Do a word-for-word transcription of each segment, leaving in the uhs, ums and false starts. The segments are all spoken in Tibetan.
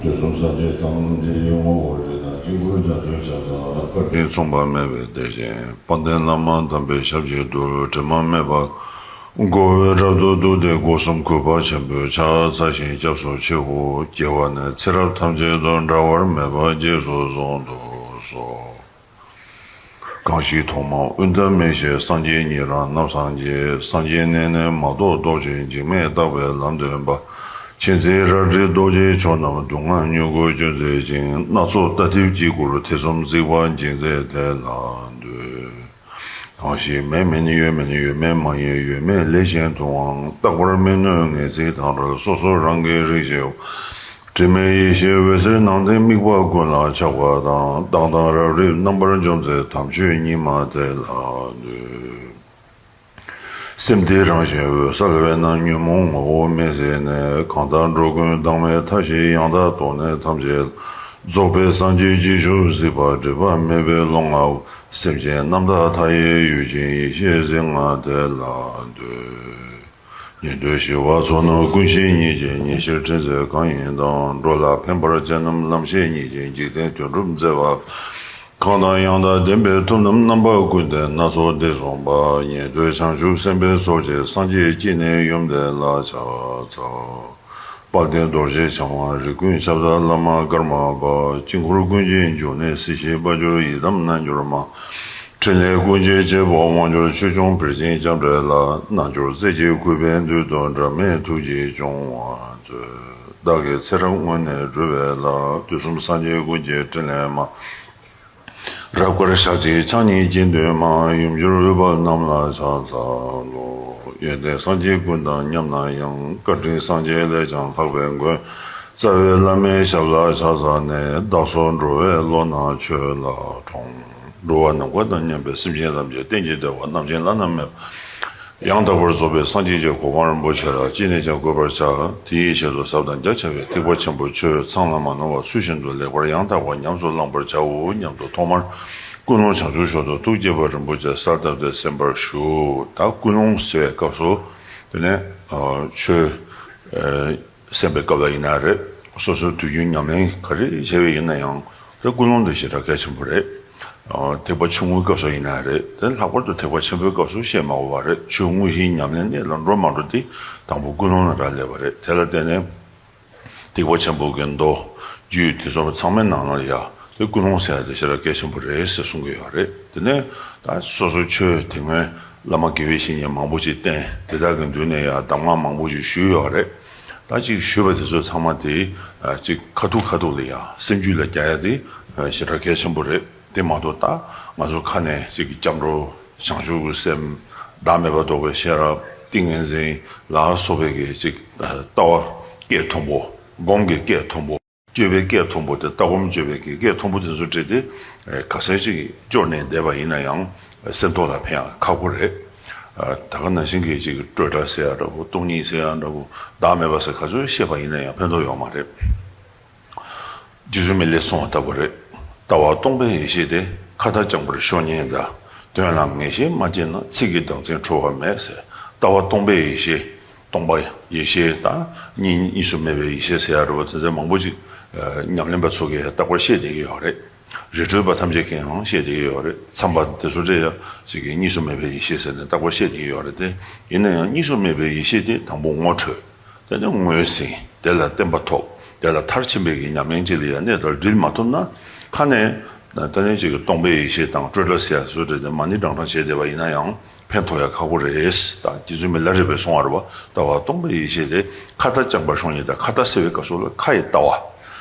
དུས་གསུམ་སངས་རྒྱས་ཐམས་ཅད་ཀྱི་ངོ་བོ་རིགས་དང་དཀྱིལ་འཁོར་རྒྱ་མཚོའི་ཞབས་ལ་བཀའ་དྲིན་མཚུངས་པ་མེད་པའི་དེ་བཞིན་དཔལ་ལྡན་བླ་མ་དམ་པའི་ཞབས་ཀྱི་རྡུལ་དྲི་མ་མེད་པ། མགོ་བོས་རབ་ཏུ་བཏུད་དེ་སྒོ་གསུམ་གུས་པ་ཆེན་པོས་ཕྱག་འཚལ་ཞིང་སྐྱབས་སུ་མཆིའོ། སྐྱེ་བ་ནས་ཚེ་རབས་ཐམས་ཅད་དུ་འབྲལ་བར་མེད་པར་རྗེས་སུ་བཟུང་དུ་གསོལ། གང་ཞིག་ཐོག་མར་དབུས་མཐའ་མི་ཤེས་སངས་རྒྱས་ཉིད་རང་རྣམ་སངས་རྒྱས། སངས་རྒྱས་གནས་ནས་མ་གཏོགས་ལྡོག་ཕྱིར་འཇིགས་མེད་རྟག་པའི་ལམ་སྟོན་པ། མཁྱེན་བརྩེའི་རལ་གྲི་རྡོ་རྗེའི་མཆོག་རྣམས་སྡུག་བསྔལ་མྱུ་གུ་གཅོད་མཛད་ཅིང་། སྣ་ཚོགས་རྟ་ཐིབས་དཀྱིལ་འཁོར་ཐེ་ཚོམ་གཟིགས་པ་འཇིགས་མཛད་དེ་ལ་འདུད། གང་ཞིག་མེད་མིན་ཡོད་མིན་ཡོད་མེད་མ་ཡིན་ཡོད་མེད་ལས་གཞན་དུའང་རྟག་པར་མི་གནོད་ངེས་ཚིག་དང་བྲལ་སོ་སོ་རང་གི་རིག་བྱེད་དྲི་མེད་ཡེ་ཤེས་འོད་ཟེར་ནང་བསྟན་དམིགས་པ་ཀུན་ལ་ཆགས་པ་དང་། རྟག་དང་རབ་རིབ་རྣམ་པར་འཇོམས་མཛད་དམ་ཆོས་ཉི་མ་དེ་ལ་འདུད། སེམས་དེ་རང་བཞིན་འོད་གསལ་བས་ན་ཉོན་མོངས་ངོ་བོ་མེད་ཟེར་ནས། གང་དག་འགྲོ་ཀུན་དྭངས་མའི་མཐའ་བཞིའི་ཡང་དག་རྟོགས་ནས་ཐམས་ཅད་ལ། རྫོགས་པའི་སངས་རྒྱས་ཀྱི་ཆོས་གཟིགས་པ་སྒྲིབ་པ་མེད་པའི་ཀློང་ལྔ་པོ། སེམས་ཅན་རྣམ་དག་མཐའ་ཡས་ཡུལ་ཅན་ཡེ་ཤེས་གཟིགས་ལྔ་དེ་ལ་འདུད། ཉན་ཐོས་ཞི་བ་ཚོགས་རྣམས་ཀུན་ཤེས་ཉིད་ཅན། ཉེར་ཞིར་ཁྲིད་མཛད་གང་ཡིན་དང་། འགྲོ་ལ་ཕན་པར་བྱེད་རྣམས་ལམ་ཤེས་ཉིད་ཅན། འཇིག་རྟེན་དོན་སྒྲུབ་མཛད་པ། གང་དང་ཡང་དག་ལྡན་པའི་ཐུབ་རྣམས་རྣམ་པ་ཀུན་ལྡན་སྣ་ཚོགས་འདི་གསུངས་པ། ཉན་ཐོས་བྱང་ཆུབ་སེམས་དཔའི་ཚོགས་ཀྱིས་སངས་རྒྱས་ཀྱི་གནས་ཡུམ་དེ་ལ་ཕྱག་འཚལ། དཔལ་ལྡན་རྡོ་རྗེ་འཆང་དབང་རིགས་ཀུན་ཁྱབ་བདག་བླ་མ་ཀརྨ་པ། དཀྱིལ་འཁོར་ཀུན་གྱི་འབྱུང་གནས་སྲིད་ཞིའི་དཔལ་འབྱོར་ཡི་དམ་རྣལ་འབྱོར་མ། ཕྲིན་ལས་ཀུན་གྱི་བྱེད་པོ་དབང་ཕྱུག་ཆོས་སྐྱོང་བིར་ཆེན་ལྕམ་དྲལ་ལ། རྣལ་འབྱོར་རྩེ་གཅིག་གུས་པས་འདུད་དོ། འབྲལ་མེད་ཐུགས་རྗེས་སྐྱོང་བར་མཛོད། བདག་གི་ཚེ་རབས་སྔོན་ནས་བསྒྲུབས་པའི་ལྷ། དུས་གསུམ་སངས་རྒྱས་ཀུན་གྱི་ཕྲིན་ལས་མ། རབ་དཀར་ཞགས་ཀྱི་ཕྱག་གཉིས་སྤྱི་མདུན་མ། ཡུམ་གྱུར་འོད་དཔལ་རྣམས་ལ་ཕྱག་འཚལ་ལོ། ཡོན་ཏན་སངས་རྒྱས་ཀུན་དང་མཉམ་ན་ཡང་། བཀའ་དྲིན་སངས་རྒྱས་ལས་ཀྱང་ལྷག་པའི་མགོན། རྩ་བའི་བླ་མའི་ཞབས་ལ་ཕྱག་འཚལ་ནས། བདག་སོགས་འགྲོ་བའི་བློ་སྣ་ཆོས་ལ་དྲངས། འགྲོ་བ་ནམ་མཁའ་དང་མཉམ་པའི་སེམས་ཅན་ཐམས་ཅད་གཏན་གྱི་བདེ་བ་རྣམ་མཁྱེན་བླ་ན་མེད་པ། ཡང་དག་པར་རྫོགས་པའི་སངས་རྒྱས་ཀྱི་གོ་འཕང་རིན་པོ་ཆེ་ལ་ཅི་ནས་ཀྱང་འགོད་པར་བྱ། དེ་ཡི་ཆེད་དུ་ཟབ་དང་རྒྱ་ཆེ་བའི་ཐེག་པ་ཆེན་པོའི་ཆོས་ཚང་ལ་མ་ནོར་བ་ཚུལ་བཞིན་དུ་ལེགས་པར་ཡང་དག་པར་ཉམས་སུ་བླང་བར་བྱའོ་སྙམ་དུ་ཐོག་མར་ཀུན་སློང་བྱང་ཆུབ་མཆོག་ཏུ་ཐུགས་བསྐྱེད་པ་རིན་པོ་ཆེ་གསལ་བཏབ་སྟེ་གསན་པར་ཞུ། ད་ཀུན་སློང་ཟེར་བའི་སྐབས་སུ་དེ་ནས་ཆོས་གསན་པའི་སྐབས་ལ་ཡིན་ན་རེད། སོ་སོའི་དུས་རྒྱུན་ཉམས་ལེན་ག་རེ་བྱས་པ་ཡིན་ན་ཡང་། དེ་ཀུན་སློང་དེ་ཞེ་དྲག་གལ་ཆེན་པོ་རེད། ཨ། ཐེག་པ་ཆུང་ངུའི་སྐབས་སུ་ཡིན་ན་རེད། དེ་ལྷག་པར་དུ་ཐེག་པ་ཆེན་པོའི་སྐབས་སུ་བཤད་མ་དགོས་པ་རེད། ཆོས་དངོས་གཞིའི་ཉམས་ལེན་གནད་ལ་འགྲོ་མ་འགྲོ་དེ་དང་པོ་ཀུན་སློང་ལ་རག་ལས་པ་རེད། དེ་ལ་བརྟེན་ནས་ཐེག་པ་ཆེན་པོ་གི་མདོ་རྒྱུད་དེ་ཚོ་ཚང་མའི་ནང་ལ་ཡ་དེ་ཀུན་སློང་ཟེར་ཡ་དེ་ཞེ་དྲག་གལ་ཆེན་པོ་རེད་ཟེར་གསུང་གི་ཡོད་རེད། དེ་ནས་ད་སོ་སོའི་ཆོས་དེ་སྔོན་བླ་མ་དགེ་བའི་བཤེས་གཉེན་མང་པོ་ཅིག་བསྟེན། དེ་དག་གི་མདུན་ནས་ཡ་གདམས་ངག་མང་པོ་ཅིག་ཞུས་ཡོད་རེད། ད་ཅིག་ཞུས་པ་དེ་ཚོ་ཚང་མ་དེ་ཅིག་ཁ་ཐུག་ཁ་ཐུག་ལ་ཡང་སེམས་རྒྱུད་ལ་རྒྱག་ཡ་དེ་ཞེ་དྲག་གལ་ཆེན་པོ་རེད། དེ་མ་གཏོགས་ད་ང་ཚོ་ཁ་ནས་ཅིག་སྐྱབས་འགྲོ་བྱང་ཆུབ་ཀྱི་སེམས། བདག་མེད་པ་རྟོགས་པའི་ཤེས་རབ། ཏིང་ངེ་འཛིན་ལ་སོགས་པའི་གི་ཅིག་ལྟ་བ་སྐད་མཐོན་པོ། སྒོམ་གྱི་སྐད་མཐོན་པོ། སྤྱོད་པའི་སྐད་མཐོན་པོ་དེ། ལྟ་སྒོམ་སྤྱོད་པའི་གི་སྐད་མཐོན་པོ་དེ་ཚོ་སྤྲད་དེ་ཁ་སང་ཅིག་སྐྱོར་ནས་བསྡད་པ་ཡིན་ན་ཡང་སེམས་ཐོག་ལ་ཕན་ཡ་ཁག་པོ་རེད། ད་ག་ནང་བཞིན་གྱི་ཅིག་སྤྲོས་བྲལ་ཟེར་ཡ་འདྲ་པོ། སྟོང་ཉིད་ཟེར་ཡ་འདྲ་པོ། བདག་མེད་པ་ཟེར་ག་ཚོད་བཤད་པ་ཡིན་ན་ཡང་ཕན་ཐོགས་ཡོད་མ་རེད། རྗེ་བཙུན་མི་ལས་གསུངས་པ་ལྟ་བུ་རེད། ལྟ་བ་སྟོང་པའི་ཡེ་ཤེས་དེ། ཁ་ཏ་རྐྱང་པར་ཤོག་ཉིད་གདའ། དོན་ལ་ངེས་ཤེས་མ་སྐྱེས་ན། ཚིག་གི་གདངས་ཅན་འཁྲུལ་བ་མེད་ཟེར། ལྟ་བ་སྟོང་པའི་ཡེ་ཤེས། སྟོང་པ་ཡེ་ཤེས་དང་གཉིས། གཉིས་སུ་མེད་པའི་ཡེ་ཤེས་ཟེར་ཡ་འདྲ་པོ་དེ་ཚོ་མང་པོ་ཅིག་ཉམས་ལེན་པ་ཚོ་གིས་རྟག་པར་བཤད་བསྡད་ཀྱི་ཡོད་རེད། རི་ཁྲོད་པ་ཐམས་ཅད་ཀྱིས་ཡང་བཤད་བསྡད་ཀྱི་ཡོད་རེད། མཚམས་པ་དེ་ཚོ་འདྲ་ཡ་ཅིག་གིས་གཉིས་སུ་མེད་པའི་ཡེ་ཤེས་ཟེར་ནས་རྟག་པར་བཤད་བསྡད་ཀྱི་ཡོད་རེད་དེ། ཡིན་ན་ཡང་གཉིས་སུ་མེད་པའི་ཡེ་ཤེས་དེ་དང་པོ་ངོ་འཕྲོད། དེ་ནས་ངོས་ཟིན། དེ་ལ་བརྟན་པ་ཐོབ། དེ་ལ་མཐར་ཕྱིན་པའི་གི་ཉམས་ལེན་ཅིག་ལ་ཡང་གནས་དང་སྒྲིལ་མ་ཐུབ་ན། ཁ་ནས་ད་ནི་ཅིག་གི་སྟོང་པའི་ཡེ་ཤེས་དང་སྤྲོས་བྲལ་ཟེར་ཡ་བཟོ་འདྲ་དེ་མ་ཎི་བགྲང་བགྲང་བྱས་བསྡད་པ་ཡིན་ན་ཡང་ཕན་ཐོགས་ཡ་ཁག་པོ་རེད། ད་རྗེ་བཙུན་མི་ལ་རས་པས་གསུང་བ་རེད་པ། ལྟ་བ་སྟོང་པའི་ཡེ་ཤེས་དེ། ཁ་ཏ་རྐྱང་པར་ཤོག་ཉིད་གདའ། ཁ་ཏ་ཟེར་བའི་སྐབས་སུ་ལ་ཁ་ཡི་ལྟ་བ།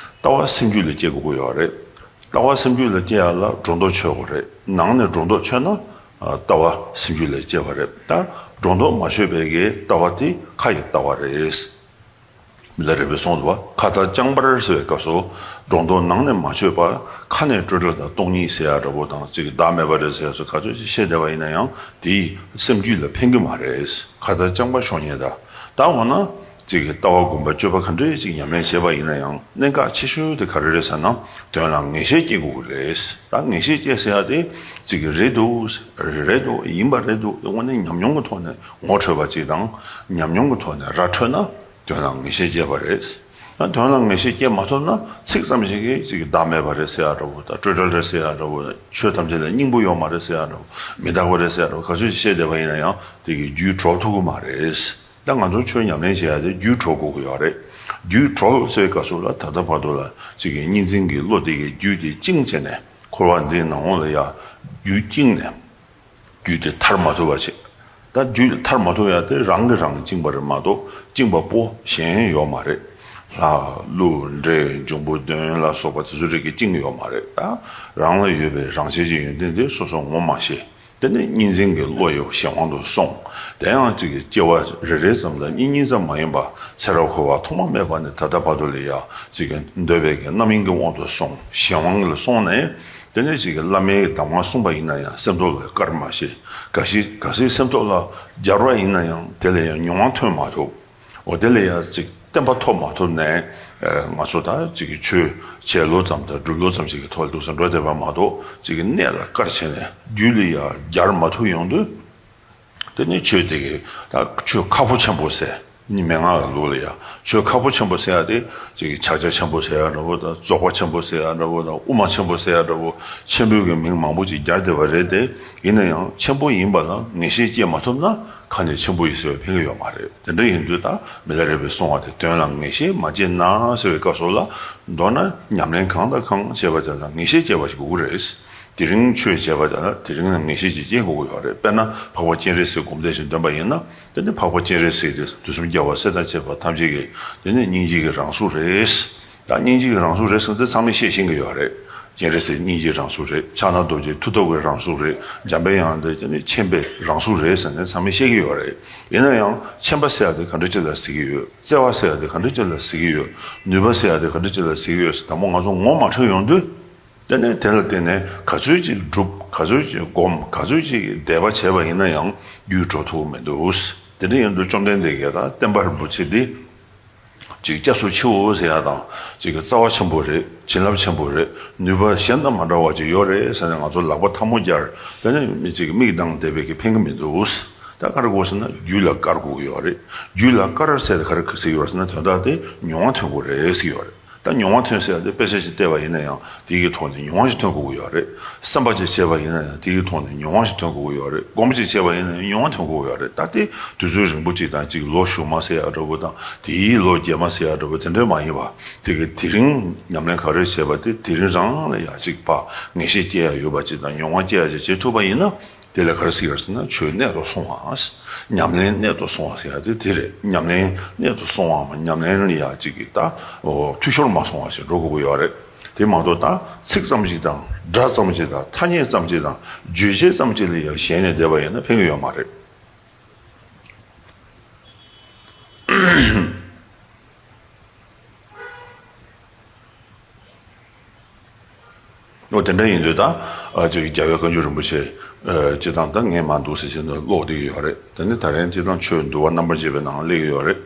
ལྟ་བ་སེམས་རྒྱུད་ལ་སྐྱེ་དགོས་ཀྱི་ཡོད་རེད། ལྟ་བ་སེམས་རྒྱུད་ལ་སྐྱེ་ཡ་ལ་སྒྲོ་འདོགས་ཆོད་དགོས་རེད། ནང་ནས་སྒྲོ་འདོགས་ཆོད་ན། ལྟ་བ་སེམས་རྒྱུད་ལ་སྐྱེ་བ་རེད། ད་སྒྲོ་འདོགས་མ་ཆོད་པའི་གི་ལྟ་བ་དེ་ཁ་ཡི་ལྟ་བ་རེད། མི་ལ་རས་པས་གསུངས་འདུག་པ། ཁ་ཏ་རྐྱང་པར་ཟེར་བའི་སྐབས་སུ་སྒྲོ་འདོགས་ནང་ནས་མ་ཆོད་པ། ཁ་ནས་སྤྲོས་བྲལ་དང་སྟོང་ཉིད་ཟེར་ཡ་འདྲ་པོ་དང་ཅིག་བདག་མེད་པ་རེད་ཟེར་ཡ་ཚོ་ག་ཚོད་ཅིག་བཤད་བསྡད་པ་ཡིན་ན་ཡང་དེས་སེམས་རྒྱུད་ལ་ཕན་གྱི་མ་རེད། ཁ་ཏ་རྐྱང་པར་ཤོག་ཉིད་གདའ། ད་འོ་ན། གཅིག་གི་ལྟ་བ་སྒོམ་པ་སྤྱོད་པ་ག་འདྲས་ཅིག་ཉམས་ལེན་བྱས་པ་ཡིན་ན་ཡང་གནད་འགག་ཆེ་ཤོས་དེ་ག་རེ་རེད་ཟེར་ན། དོན་ལ་ངེས་ཤེས་སྐྱེ་དགོས་ཀྱི་རེད། ད་ངེས་ཤེས་སྐྱེ་ཟེར་ཡ་དེ་གཅིག་གི་རེད་འདུག་རེད་འདུག་ཡིན་པ་རེད་འདུག་དངོས་གནས་ཉམས་མྱོང་གི་ཐོག་ནས་ངོ་འཕྲོད་པ་ཅིག་དང་། ཉམས་མྱོང་གི་ཐོག་ནས་ར་འཕྲོད་ན་དོན་ལ་ངེས་ཤེས་སྐྱེ་བ་རེད། ད་དོན་ལ་ངེས་ཤེས་སྐྱེ་མ་ཐུབ་ན་ཚིག་ཙམ་ཞིག་གིས་ཅིག་བདག་མེད་པ་རེད་ཟེར་ཡ་འདྲ་བོ་དང་སྤྲོས་བྲལ་རེད་ཟེར་ཡ་འདྲ་བོ་དང་ཆོས་ཐམས་ཅད་ལ་སྙིང་པོ་ཡོད་མ་རེད་ཟེར་ཡ་འདྲ་བོ་མི་རྟག་པ་རེད་ཟེར་ཡ་འདྲ་བོ་ག་ཚོད་ཅིག་བཤད་བསྡད་པ་ཡིན་ན་ཡང་དེ་གི་རྒྱུད་གྲོལ་ཐུབ་ཀྱི་མ་རེད། ད་ང་ཚོ་ཆོས་ཉམས་ལེན་བྱེད་ཡ་དེ་རྒྱུད་གྲོལ་དགོས་ཀྱི་ཡོད་རེད། རྒྱུད་གྲོལ་ཟེར་བའི་སྐབས་སུ་ལ་ད་ལྟ་བར་དུ་ལ་ཅིག་གི་གཉིས་འཛིན་གྱི་བློ་དེ་གི་རྒྱུད་དེ་བཅིངས་བྱས་ནས་འཁོར་བ་འདིའི་ནང་ལོགས་ལ་ཡ་རྒྱུད་བཅིངས་ནས། རྒྱུད་དེ་ཐར་མ་ཐུབ་པ་བྱེད། ད་རྒྱུད་དེ་ཐར་མ་ཐུབ་ཡ་དེ་རང་གིས་རང་བཅིངས་པ་རེད་མ་གཏོགས་བཅིངས་པ་པོ་གཞན་ཡོད་མ་རེད། ལྷ་ཀླུ་འདྲེ་འབྱུང་པོ་གདོན་ལ་སོགས་པ་དེ་ཚོ་རིགས་ཀྱིས་བཅིངས་ཡོད་མ་རེད། ད་རང་ལ་ཡོད་པའི་རང་ཆས་ཀྱི་ཡོན་ཏན་དེ་སོ་སོ་ངོ་མ་ཤེས། དེ་ནས་གཉིས་འཛིན་གྱི་བློ་ཡི་གཞན་དབང་དུ་སོང་། དེ་ཡང་གཅིག་གི་སྐྱེ་བ་རེ་རེ་ཙམ་ལ་གཉིས་གཉིས་ཙམ་མ་ཡིན་པ་ཚེ་རབས་འཁོར་བ་ཐོག་མ་མེད་པ་ནས་ད་ལྟ་བར་དུ་ལ་ཡ་གཅིག་གི་འདོད་པའི་གི་རྣམ་གཡེང་གི་དབང་དུ་སོང་གཞན་དབང་ལ་སོང་ནས། དེ་ནས་ཅིག་གི་བླ་མའི་གདམས་ངག་གསུངས་པ་ཡིན་ན་ཡང་སེམས་ཐོག་ལ་བཀར་མ་ཤེས། ག་ཞིག་ག་སྲིད་སེམས་ཐོག་ལ་སྦྱར་བ་ཡིན་ན་ཡང་དེ་ལ་ཡང་མྱོང་བ་ཐོན་མ་ཐུབ། འོ་དེ་ལ་ཡང་ཅིག་བརྟན་པ་ཐོབ་མ་ཐུབ་ནས་ང་ཚོ་ད་ཅིག་གི་ཆོས་བྱས་ལོ་ཙམ་དང་སྒྲུབ་ལོ་ཙམ་ཞིག་གི་ཐོག་ལ་འདུག་ས་འགྲོ་བསྡད་པ་མ་གཏོགས་ཅིག་གི་གནད་ལ་བཀར་བྱས་ནས་རྒྱུད་ལ་ཡང་སྦྱར་མ་ཐུབ་ཡོང་དུས། དེ་ནི་ཆོས་དེ་གི་ད་ཆོས་ཁག་པོ་ཆེན་པོ་ཟེར། ནི་མན་ངག་གི་ལུགས་ལ་ཡང་ཆོས་ཁག་པོ་ཆེན་པོ་ཟེར་ཡ་དེ་ཅིག་གི་ཕྱག་རྒྱ་ཆེན་པོ་ཟེར་ཡ་འདྲ་བོ་དང་རྫོགས་པ་ཆེན་པོ་ཟེར་ཡ་འདྲ་བོ་དང་དབུ་མ་ཆེན་པོ་ཟེར་ཡ་འདྲ་བོ་ཆེན་པོའི་གི་མིང་མང་པོ་ཅིག་སྦྱར་བསྡད་པ་རེད་དེ། ཡིན་ན་ཡང་ཆེན་པོ་ཡིན་པ་ལ་ངེས་ཤེས་སྐྱེ་མ་ཐུབ་ན་ཁ་ནས་ཆེན་པོ་ཡིན་ཟེར་བའི་ཕན་གི་ཡོད་མ་རེད། དེ་འདྲ་ཡིན་དུས་ད་མི་ལ་རས་པས་གསུངས་པ་དེ་དོན་ལ་ངེས་ཤེས་མ་སྐྱེས་ན་ཟེར་བའི་སྐབས་སུ་ལ་མདོར་ན་ཉམས་ལེན་གང་དང་གང་བྱེད་པ་དེ་ལ་ངེས་ཤེས་སྐྱེ་བ་ཞིག་དགོས་ཀྱི་རེད། དེ་རིང་ཆོས་བྱས་པ་དང་དེ་རིང་ལ་ངེས་ཤེས་ཅིག་སྐྱེ་དགོས་ཀྱི་ཡོད་རེད། དཔེར་ན་འཕགས་པ་སྤྱན་རས་གཟིགས་སྒོམ་བཟླས་ཤིག་འདོན་པ་ཡིན་ན་དེ་ནི་འཕགས་པ་སྤྱན་རས་གཟིགས་དེ་དུས་གསུམ་རྒྱལ་བ་སྲས་དང་བཅས་པ་ཐམས་ཅད་ཀྱི་དེ་ནི་སྙིང་རྗེ་གི་རང་གཟུགས་རེད། ད་སྙིང་རྗེ་གི་རང་གཟུགས་རེད་ཟེར་དེ་ཚང་མས་ཤེས་ཤེས་ཀྱི་ཡོད་རེད། སྤྱན་རས་གཟིགས་སྙིང་རྗེའི་རང་གཟུགས་རེད། ཕྱག་ན་རྡོ་རྗེ་མཐུ་སྟོབས་ཀྱི་རང་གཟུགས་རེད། འཇམ་པའི་དབྱངས་དེ་དེ་ནི་མཁྱེན་པའི་རང་གཟུགས་རེད་ཟེར་ནས་ཚང་མས་ཤེས་ཀྱི་ཡོད་རེད། ཡིན་ན་ཡང་མཁྱེན་པ་ཟེར་ཡ་དེ་ག་འདྲ་ཅིག་ལ་ཟེར་གྱི་ཡོད། བརྩེ་བ་ཟེར་ཡ་དེ་ག་འདྲ་ཅིག་ལ་ཟེར་གྱི་ཡོད། ནུས་པ་ཟེར་ཡ་དེ་ག་འདྲ་ཅིག་ལ་ཟེར་གྱི་ཡོད་ཟེར་དང་པོ་ང་ཚོ་ངོ་མ་འཕྲོད་ཡོང་དུས། དེ་ནས་དེ་ལ་བརྟེན་ནས་ག་ཚོད་ཅིག་སྒྲུབ། ག་ཚོད་ཅིག་སྒོམ། ག་ཚོད་ཅིག་དད་པ་བྱས་པ་ཡིན་ན་ཡང་རྒྱུད་གྲོལ་ཐུབ་ཀྱི་མི་འདུག་དེ་འདྲ་ཡིན་དུས་བཅོམ་ལྡན་འདས་ཀྱིས་ད་བསྟན་པ་རིན་པོ་ཆེ་འདི་ཅིག་སྐྱབས་སུ་མཆིའོ་ཟེར་ཡ་དང་ཅིག་གི་རྩ་བ་ཆེན་པོ་རེད། བྱིན་རླབས་ཆེན་པོ་རེད། ནུས་པ་གཞན་དང་མ་འདྲ་བ་ཅིག་ཡོད་རེད་ཟེར་ནས་ང་ཚོ་ལག་པ་ཐལ་མོ་སྦྱར། དེ་ནས་མི་ཅིག་གི་མིག་གདངས་བསྡད་པའི་གི་ཕན་གི་མི་འདུག་ད་ག་རེ་དགོས་ཟེར་ན་རྒྱུད་ལ་བཀར་དགོས་ཀྱི་ཡོད་རེད། རྒྱུད་ལ་བཀར་ཟེར་ག་རེ་ཟེར་གྱི་ཡོད་ཟེར་ན་དོན་དག་དེ་མྱོང་བ་ཐོན་དགོས་རེད་ཟེར་གྱི་ཡོད་རེད། ད་མྱོང་བ་ཐོན་ཟེར་ཡ་དེ་དཔེ་ཆ་ཞིག་བལྟས་པ་ཡིན་ན་ཡང་དེ་གི་ཐོག་ནས་མྱོང་བ་ཞིག་ཐོན་དགོས་ཀྱི་ཡོད་རེད། བསམ་པ་ཅིག་བྱས་པ་ཡིན་ན་ཡང་དེ་གི་ཐོག་ནས་མྱོང་བ་ཞིག་ཐོན་དགོས་ཀྱི་ཡོད་རེད། སྒོམ་ཅིག་བྱས་པ་ཡིན་ན་ཡང་མྱོང་བ་ཐོན་དགོས་ཀྱི་ཡོད་རེད། ད་དེ་དུས་ཚོད་རིང་པོ་ཅིག་དང་ཅིག་ལོ་གཞུག་མ་ཟེར་ཡ་འདྲ་བོ་དང་དེའི་ལོ་རྗེས་མ་ཟེར་ཡ་འདྲ་བོ་དེ་འདྲ་མ་ཡིན་པ། དེ་གི་དེ་རིང་ཉམས་ལེན་ག་རེ་བྱས་པ་དེ་དེ་རིང་རང་ལ་ཡ་ཅིག་ཕར་ངེས་ཤེས་སྐྱེ་ཡ་ཡོད་པ་ཅིག་དང་མྱོང་བ་སྐྱེ་ཡ་ཅིག་བྱེད་ཐུབ་པ་ཡིན་ན། དེ་ལ་ག་རེ་ཟེར་གྱི་ཡོད་ཟེར་ན་ཆོས་གནད་དུ་སོང་བ། ཉམས་ལེན་གནད་དུ་སོང་བ་ཟེར་ཡ་དེ་དེ་རེད། ཉམས་ལེན་གནད་དུ་སོང་བའམ་ཉམས་ལེན་ལ་ཡ་གཅིག་གི་ད་འཐུས་ཤོར་མ་སོང་བ་ཞིག་འགྲོ་དགོས་ཀྱི་ཡོད་རེད། དེ་མ་གཏོགས་ད་ཚིག་ཙམ་ཞིག་དང་སྒྲ་ཙམ་ཞིག་དང་ཐ་སྙད་ཙམ་ཞིག་དང་རྗོད་བྱེད་ཙམ་ཞིག་ལ་ཡ་ཞེན་ནས་བསྡད་པ་ཡིན་ན་ཕན་གྱི་ཡོད་མ་རེད། འོ་དེ་འདྲ་ཡིན་དུས་ད་ཨ་ཅིག་རྒྱལ་བའི་བཀའ་འགྱུར་རིན་པོ་ཆེ་ཨ་སྤྱིར་བཏང་ད་ངས་མར་འདུག་ཟེར་བཞིན་དུ་ཀློག་བསྡད་ཀྱི་ཡོད་རེད། དེ་ནི་ད་རིང་སྤྱིར་བཏང་ཆོས་འདུལ་བ་རྣམ་པར་འབྱེད་པའི་ནང་སླེབས་ཀྱི་ཡོད་རེད།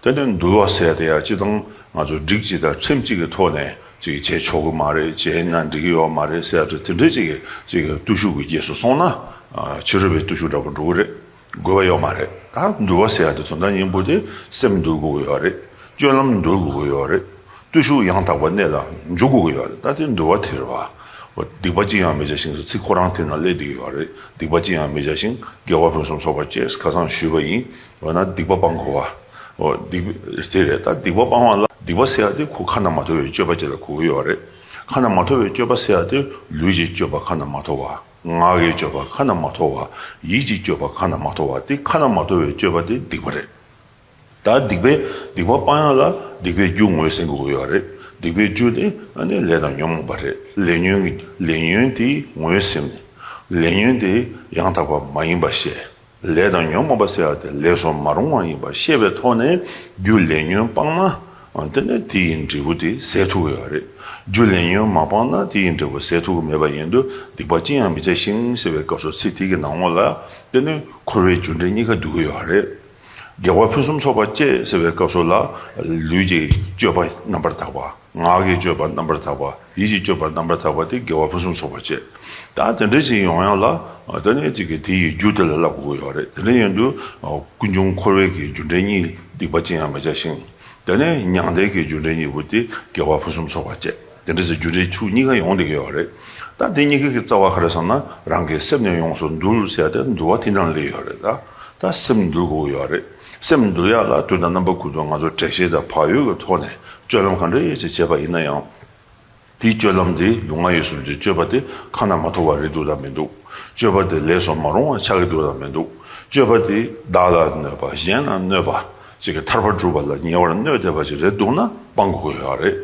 དེ་ནི་འདུལ་བ་ཟེར་དེ་ཡང་སྤྱིར་བཏང་ང་ཚོ་སྒྲིག་གཅིག་དང་ཁྲིམས་གཅིག་གི་ཐོག་ནས་ཅིག་བྱས་ཆོག་གི་མ་རེད། བྱས་ན་འགྲིག་གི་ཡོད་མ་རེད་ཟེར་ཡ་དེ་འདྲའི་ཅིག་གི་ཅིག་གི་བརྟུལ་ཞུགས་ཀྱི་རྗེས་སུ་སོང་ན་ཨ་ཕྱི་རོལ་པའི་བརྟུལ་ཞུགས་འདྲ་པོ་འགྲོ་གི་རེད། དགོས་པ་ཡོད་མ་རེད། ད་འདུལ་བ་ཟེར་ཡ་དེ་དོན་དག་སྙིང་པོ་དེ་སེམས་འདུལ་དགོས་ཀྱི་ཡོད་རེད། སྤྱོད་ལམ་འདུལ་དགོས་ཀྱི་ཡོད་རེད། བརྟུལ་ཞུགས་ཡང་དག་པ་གནད་ལ་འཇུག་དགོས་ཀྱི་ཡོད་རེད། ད་དེ་འདུལ་བ་དེ་རེད་བ། འོ་སྡིག་པ་ཅི་ཡང་མི་བྱ་ཞིང་ཟེར་ཚིག་ཁོ་རང་དེ་ན་སླེབས་བསྡད་ཀྱི་ཡོད་རེད། སྡིག་པ་ཅི་ཡང་མི་བྱ་ཞིང་དགེ་བ་ཕུན་སུམ་ཚོགས་པར་སྤྱད་ཁ་སང་ཞུས་པ་ཡིན། འོ་ན་སྡིག་པ་སྤང་དགོས་པ། འོ་སྡིག་དེ་རེད། ད་སྡིག་པ་སྤང་བ་ལ་སྡིག་པ་ཟེར་ཡ་དེ་ཁོ་ཁ་ན་མ་ཐོ་བའི་སྤྱོད་པ་ཅིག་ལ་གོ་གི་ཡོད་རེད། ཁ་ན་མ་ཐོ་བའི་སྤྱོད་པ་ཟེར་ཡ་དེ་ལུས་ཀྱི་སྤྱོད་པ་ཁ་ན་མ་ཐོ་བ། ངག་གི་སྤྱོད་པ་ཁ་ན་མ་ཐོ་བ། ཡིད་ཀྱི་སྤྱོད་པ་ཁ་ན་མ་ཐོ་བ། དེ་ཁ་ན་མ་ཐོ་བའི་སྤྱོད་པ་དེ་སྡིག་པ་རེད། ད་སྡིག་པའི་སྡིག་པ་སྤང་ཡག་ལ་སྡིག་པའི་རྒྱུ་ངོས་ཟིན་དགོས་ཀྱི་ཡོད་རེད། སྡིག་པའི་རྒྱུ་དེ་ཨ་ནི་ལས་དང་ཉོན་མོངས་པ་རེད། ལས་ཉོན་གྱི་ལས་ཉོན་དེ་ངོས་ཟིན། ལས་ཉོན་དེ་ཡང་དག་པ་མ་ཡིན་པ་ཤེས། ལས་དང་ཉོན་མོངས་པ་ཟེར་ཡག་དེ་ལས་སུ་མ་རུང་བ་ཡིན་པ་ཤེས་པའི་ཐོག་ནས་རྒྱུ་ལས་ཉོན་སྤངས་ན་ཨ་དེ་ནས་དེ་ཡི་འབྲས་བུ་དེ་ཟད་ཐུབ་ཀྱི་ཡོད་རེད། རྒྱུ་ལས་ཉོན་མ་སྤངས་ན་དེ་ཡི་འབྲས་བུ་ཟད་ཐུབ་ཀྱི་མེད་པ་ཡིན་དུས་སྡིག་པ་ཅི་ཡང་མི་བྱ་ཞིང་ཟེར་བའི་སྐབས་སུ་ཚིག་དེ་གི་ནང་ལོགས་ལ་དེ་ནི་འཁོར་བའི་རྒྱུ་འབྲས་གཉིས་ཀ་འདུ་གི་ཡོད་རེད། དགེ་བ་ཕུན་སུམ་ཚོགས་པ་སྤྱད་ཟེར་བའི་སྐབས་སུ་ལ་ལུས་ཀྱི་སྤྱོད་པ་རྣམ་པར་དག་པ། ངག་གི་སྤྱོད་པ་རྣམ་པར་དག་པ། ཡིད་ཀྱི་སྤྱོད་པ་རྣམ་པར་དག་པ་དེ་དགེ་བ་ཕུན་སུམ་ཚོགས་པ་བྱེད། ད་དེ་འདྲ་ཞིག་ཡོང་ཡག་ལ་དེ་ནས་ཅིག་གི་དེ་ཡི་རྒྱུ་དེ་ལ་བསླབ་དགོས་ཀྱི་ཡོད་རེད། དེ་འདྲ་ཡིན་དུས་ཀུན་འབྱུང་འཁོར་བའི་གི་རྒྱུ་འབྲས་གཉིས་སྡིག་པ་ཅི་ཡང་མི་བྱ་ཞིང་ དེ་ནས་མྱང་འདས་ཀྱི་རྒྱུ་འབྲས་གཉིས་པོ་དེ་དགེ་བ་ཕུན་སུམ་ཚོགས་པ་བཅས། དེ་འདྲ་ཟེར་རྒྱུ་འབྲས་ཆོས་གཉིས་ཀ་ཡོང་བསྡད་ཀྱི་ཡོད་རེད། ད་དེ་གཉིས་ཀའི་རྩ་བ་ག་རེ་ཟེར་ན། རང་གི་སེམས་ནི་ཡོངས་སུ་འདུལ་ཟེར་ཡ་དེ་འདུལ་བ་དེ་ནང་སླེབས་ཡོད་རེད། ད་ད་སེམས་འདུལ་དགོས་ཀྱི་ཡོད་རེད། སེམས་འདུལ་ཡ་ལ་དུས་དང་རྣམ་པ་ཀུན་ཏུ་ང་ཚོ་དྲན་ཤེས་དང་བག་ཡོད་ཀྱི་ཐོག་ནས་སྤྱོད་ལམ་ག་འདྲ་ཡོད་ཅེས་བྱས་པ་ཡིན་ན་ཡང་། དེའི་སྤྱོད་ལམ་དེ་ལུས་ངག་ཡིད་གསུམ་གྱི་སྤྱོད་པ་དེ་ཁ་ན་མ་ཐོ་བ་རེད་འདུག་དང་མི་འདུག་སྤྱོད་པ་དེ་ལས་སུ་མ་རུང་བ་ཆགས་ཀྱི་འདུག་དང་མི་འདུག་སྤྱོད་པ་དེ་བདག་ལ་གནོད་པ་གཞན་ལ་གནོད་པ་ཅིག་གི་ཐར་པ་སྒྲུབ་པ་ལ་ཉེ་བར་གནོད་བསྡད་པ་ཅིག་རེད་འདུག་ན་སྤང་དགོས་ཀྱི་ཡོད་རེད།